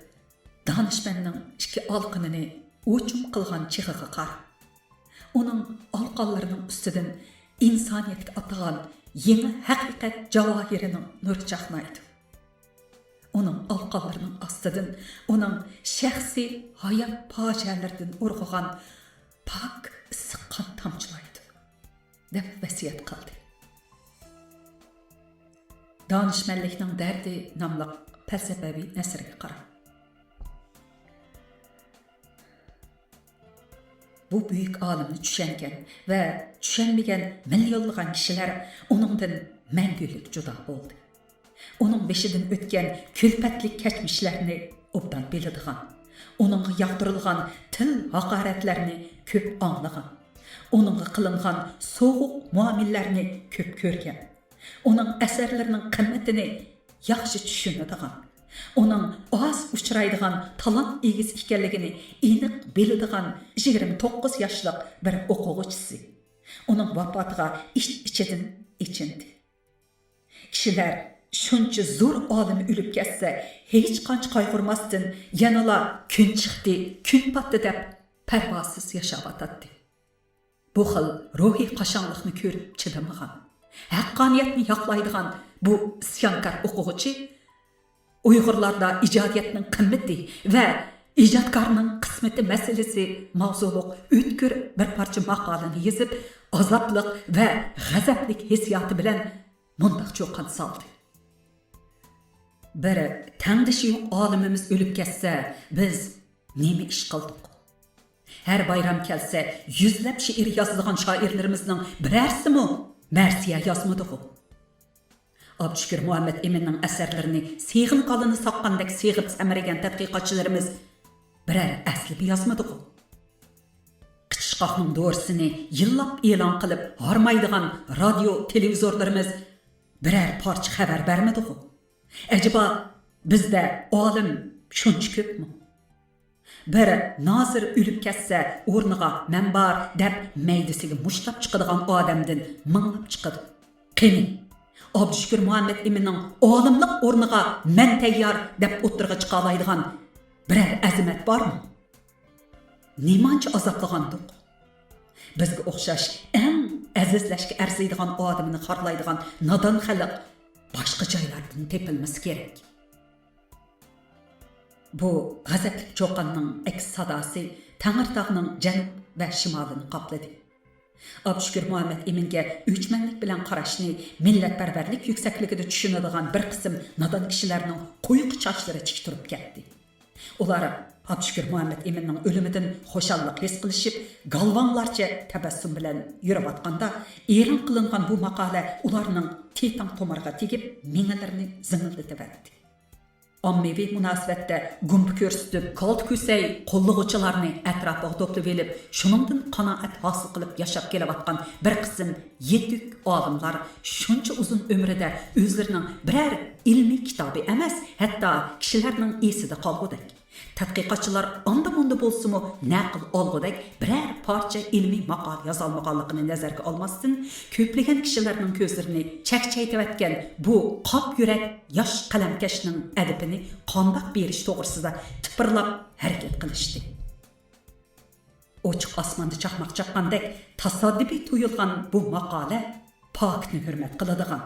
دانىشمەننىڭ ئىككى ئالىقىنىنى ئوچۇم قىلغان چېغىغا قارا. ئۇنىڭ ئالىقانلىرىنىڭ ئۈستىدىن ئىنسانىيەتكە ئاتىغان يېڭى ھەقىقەت جاۋاھىرىنىڭ نۇرى چاقنايدۇ. ئۇنىڭ ئالىقانلىرىنىڭ ئاستىدىن ئۇنىڭ شەخسىي ھايات پاجىئەلىرىدىن ئۇرغۇغان پاك ئىسسىق قان تامچىلايدۇ، دەپ ۋەسىيەت قىلدى. دانىشمەنلىكنىڭ دەردى ناملىق پەلسەپىۋى نەسىرىگە قاراڭ. بۇ بۈيۈك ئالىمنى چۈشەنگەن ۋە چۈشەنمىگەن مىليونلىغان كىشىلەر ئۇنىڭدىن مەڭگۈلۈك جۇدا بولدى. ئۇنىڭ بېشىدىن ئۆتكەن كۈلپەتلىك كەچمىشلەرنى ئوبدان بىلىدىغان، ئۇنىڭغا ياغدۇرۇلغان تىل ھاقارەتلەرنى كۆپ ئاڭلىغان، ئۇنىڭغا قىلىنغان سوغۇق مۇئامىلىلەرنى كۆپ كۆرگەن، ئۇنىڭ ئەسەرلىرىنىڭ قىممىتىنى ياخشى چۈشىنىدىغان، ئۇنىڭ ئاز ئۇچرايدىغان تالانت ئىگىسى ئىكەنلىكىنى ئېنىق بىلىدىغان يىگىرمە توققۇز ياشلىق بىر ئوقۇغۇچىسى ئۇنىڭ ۋاپاتىغا ئىچ-ئىچىدىن ئېچىندى. كىشىلەر شۇنچە زور ئالىم ئۆلۈپ كەتسە، ھېچقانچە قايغۇرماستىن، يەنىلا «كۈن چىقتى، كۈن پاتتى» دەپ پەرۋاسىز ياشاۋاتاتتى. بۇ خىل روھىي قاشاڭلىقنى كۆرۈپ چىدىمىغان، ھەققانىيەتنى ياقلايدىغان بۇ ئىسيانكار ئوقۇغۇچى ئۇيغۇرلاردا ئىجادىيەتنىڭ قىممىتى ۋە ئىجادكارنىڭ قىسمىتى مەسىلىسى ماۋزۇلۇق ئۆتكۈر بىر پارچە ماقالىنى يېزىپ، ئازابلىق ۋە غەزەپلىك ھېسسىياتى بىلەن مۇنداق چۇقان سالدى: بىر تەڭدىشى يوق ئالىمىمىز ئۆلۈپ كەتسە، بىز نېمە ئىش قىلدۇق؟ ھەر بايرام كەلسە، يۈزلەپ شېئىر يازىدىغان شائىرلىرىمىزنىڭ بىرەرسىمۇ مەرسىيە يازمىدىغۇ؟ ئابدۇشۈكۈر مۇھەممەت ئىمىننىڭ ئەسەرلىرىنى سېغىن كالىنى ساققاندەك سېغىپ سەمرىگەن تەتقىقاتچىلىرىمىز بىرەر ئەسلىمە يازمىدىغۇ؟ قىچىشقاقنىڭ دورىسىنى يىللاپ ئېلان قىلىپ ھارمايدىغان رادىيو، تېلېۋىزورلىرىمىز بىرەر پارچە خەۋەر بەرمىدىغۇ؟ ئەجەبا، بىزدە ئالىم شۇنچە كۆپمۇ؟ بىر نازىر ئۆلۈپ كەتسە، ئورنىغا مەن بار دەپ مەيدىسىگە مۇشتلاپ چىقىدىغان ئادەمدىن مىڭلاپ چىقىدۇ. قېنى، ئابدۇشۈكۈر مۇھەممەت ئىمىننىڭ ئالىملىق ئورنىغا مەن تەييار دەپ ئوتتۇرىغا چىقالايدىغان بىرەر ئەزىمەت بارمۇ؟ نېمانچە ئازابلىغاندۇق؟ بىزگە ئوخشاش ئەڭ ئەزىزلەشكە ئەرزىيدىغان ئادىمىنى خارلايدىغان نادان خەلق باشقا جايلاردىن تېپىلمىسا كېرەك. بۇ غەزەپلىك چۇقاننىڭ ئەكس ساداسى تەڭرىتاغنىڭ جەنۇب ۋە شىمالىنى قاپلىدى. ئابدۇشۈكۈر مۇھەممەت ئىمىنگە ئۆچمەنلىك بىلەن قاراشنى مىللەتپەرۋەرلىك يۈكسەكلىكىدە چۈشىنىدىغان بىر قىسىم نادان كىشىلەرنىڭ قۇيىقى چاچلىرى تىك تۇرۇپ كەتتى. ئۇلار ئابدۇشۈكۈر مۇھەممەت ئىمىننىڭ ئۆلۈمىدىن خۇشاللىق ھېس قىلىشىپ، گالۋاڭلارچە تەبەسسۇم بىلەن يۈرۈۋاتقاندا، ئېلان قىلىنغان بۇ ماقالە ئۇلارنىڭ تېتىڭ تومۇرىغا تېگىپ، مېڭىلىرىنى زىڭىلدىتىۋەتتى. ئاممىۋى مۇناسىۋەتتە گۇمپا كۆرسىتىپ، كالتە كۈسەي قوللىغۇچىلارنى ئەتراپىغا توپلىۋېلىپ، شۇنىڭدىن قانائەت ھاسىل قىلىپ ياشاپ كېلىۋاتقان بىر قىسىم يېتۈك ئالىملار شۇنچە ئۇزۇن ئۆمرىدە ئۆزلىرىنىڭ بىرەر ئىلمىي كىتابى ئەمەس، ھەتتا كىشىلەرنىڭ ئېسىدە قالغۇدەك، تەتقىقاتچىلار ئاندا-مۇندا بولسىمۇ نەقىل ئالغۇدەك بىرەر پارچە ئىلمىي ماقالە يازالمىغانلىقىنى نەزەرگە ئالماستىن، كۆپلىگەن كىشىلەرنىڭ كۆزلىرىنى چەكچەيتىۋەتكەن بۇ قاپ يۈرەك ياش قەلەمكەشنىڭ ئەدىپىنى قانداق بېرىش توغرىسىدا تىپىرلاپ ھەرىكەت قىلىشتى. ئوچۇق ئاسماندا چاقماق چاققاندەك تاسادىپىي تۇيۇلغان بۇ ماقالە پاكىتنى ھۆرمەت قىلىدىغان،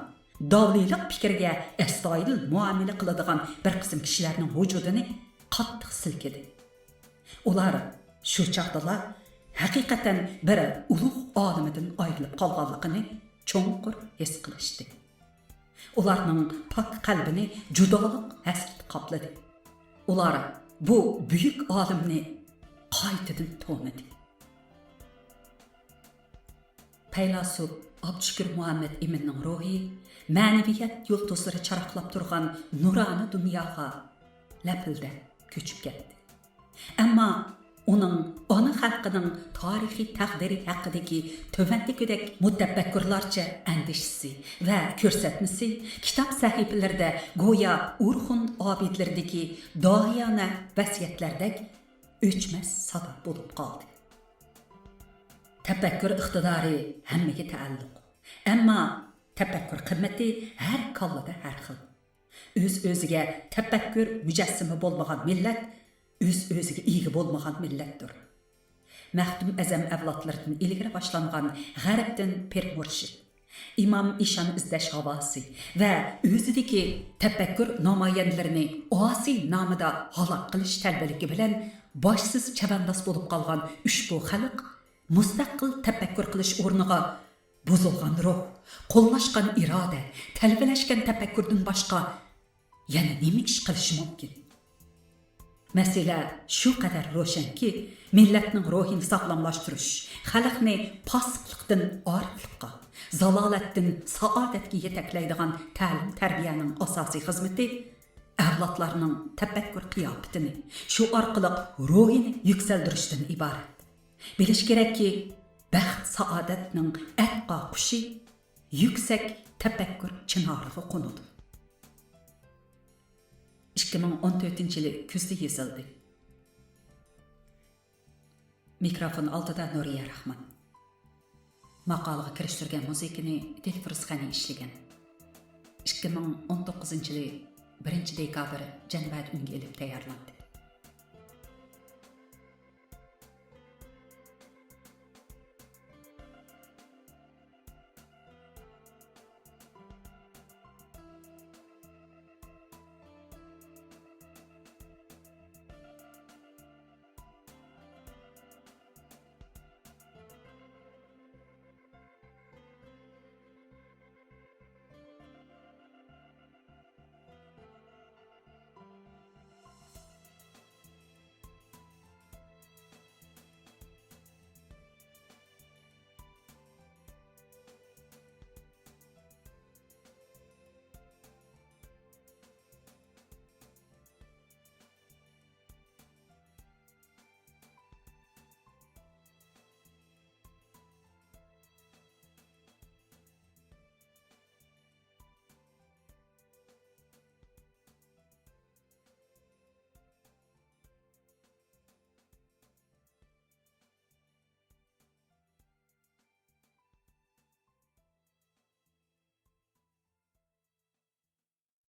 داۋلىلىق پىكىرگە ئەستايىدىل مۇئامىلە قىلىدىغان بىر قىسىم كىشىلەرنىڭ ۋۇجۇدىنى قاتتىق سىلكىدى. ئۇلار شۇ چاغدىلا ھەقىقەتەن بىر ئۇلۇغ ئالىمىدىن ئايرىلىپ قالغانلىقىنى چوڭقۇر ھېس قىلىشتى. ئۇلارنىڭ پاك قەلبىنى جۇدالىق ھەسرىتى قاپلىدى. ئۇلار بۇ بۈيۈك ئالىمنى قايتىدىن تونۇدى. پەيلاسوپ ئابدۇشۈكۈر مۇھەممەت ئىمىننىڭ روھى مەنىۋىيەت يۇلتۇزلىرى چاراقلاپ تۇرغان نۇرانە دۇنياغا لەپىلدەپ كۆچۈپ كەتتى. ئەمما ئۇنىڭ ئانا خەلقىنىڭ تارىخىي تەقدىرى ھەققىدىكى تۆۋەندىكىدەك مۇتەپەككۇرلارچە ئەندىشىسى ۋە كۆرسەتمىسى كىتاب سەھىپىلىرىدە گويا ئورخۇن ئابىدىلىرىدىكى داھىيانە ۋەسىيەتلەردەك ئۆچمەس سادا بولۇپ قالدى. تەپەككۇر ئىقتىدارى ھەممىگە تەئەللۇق. ئەمما تەپەككۇر قىممىتى ھەر كاللىدا ھەر خىل. ئۆز-ئۆزىگە تەپەككۇر مۇجەسسىمە بولمىغان مىللەت ئۆز-ئۆزىگە ئىگە بولمىغان مىللەتتۇر. مەختۇم ئەزەم ئەۋلادلىرىدىن ئىلگىرى باشلانغان غەربتىن پىر مۇرشىد، ئىمام ئىشان ئىزدەش ھاۋاسى ۋە ئۆزىدىكى تەپەككۇر نامايەندىلىرىنى ئاسىي نامىدا ھالاك قىلىش تەلۋىلىكى بىلەن باشسىز چەۋەنداز بولۇپ قالغان ئۇشبۇ خەلق مۇستەقىل تەپەككۇر قىلىش ئورنىغا بۇزۇلغان روھ، قوللاشقان ئىرادە، تەلۋىلەشكەن تەپەككۇردىن باشقا يەنە نېمە ئىش قىلىشى مۇمكىن؟ مەسىلە شۇ قەدەر روشەنكى، مىللەتنىڭ روھىنى ساغلاملاشتۇرۇش، خەلقنى پاسىقلىقتىن ئارىقلىققا، زالالەتتىن سائادەتكە يېتەكلەيدىغان تەلىم-تەربىيەنىڭ ئاساسىي خىزمىتى ئەۋلادلارنىڭ تەپەككۇر قىياپىتىنى، شۇ ئارقىلىق روھىنى يۈكسەلدۈرۈشتىن ئىبارەت. بىلىش كېرەككى، بەخت-سائادەتنىڭ ئەتقا قۇشى يۈكسەك تەپەككۇر چىنارىغا قونىدۇ. ئىككى مىڭ ئون تۆتىنچى يىلى كۈزدە يېزىلدى. مىكروفون ئالدىدا نۇرىيە راخمان. ماقالىغا كىرىشتۈرگەن مۇزىكىنى دىلفۇرۇز غەنى ئىشلىگەن. ئىككى مىڭ ئون توققۇزىنچى يىلى بىرىنچى دېكابىر جەنۋەدە ئۈنگە ئېلىپ تەييارلاندى.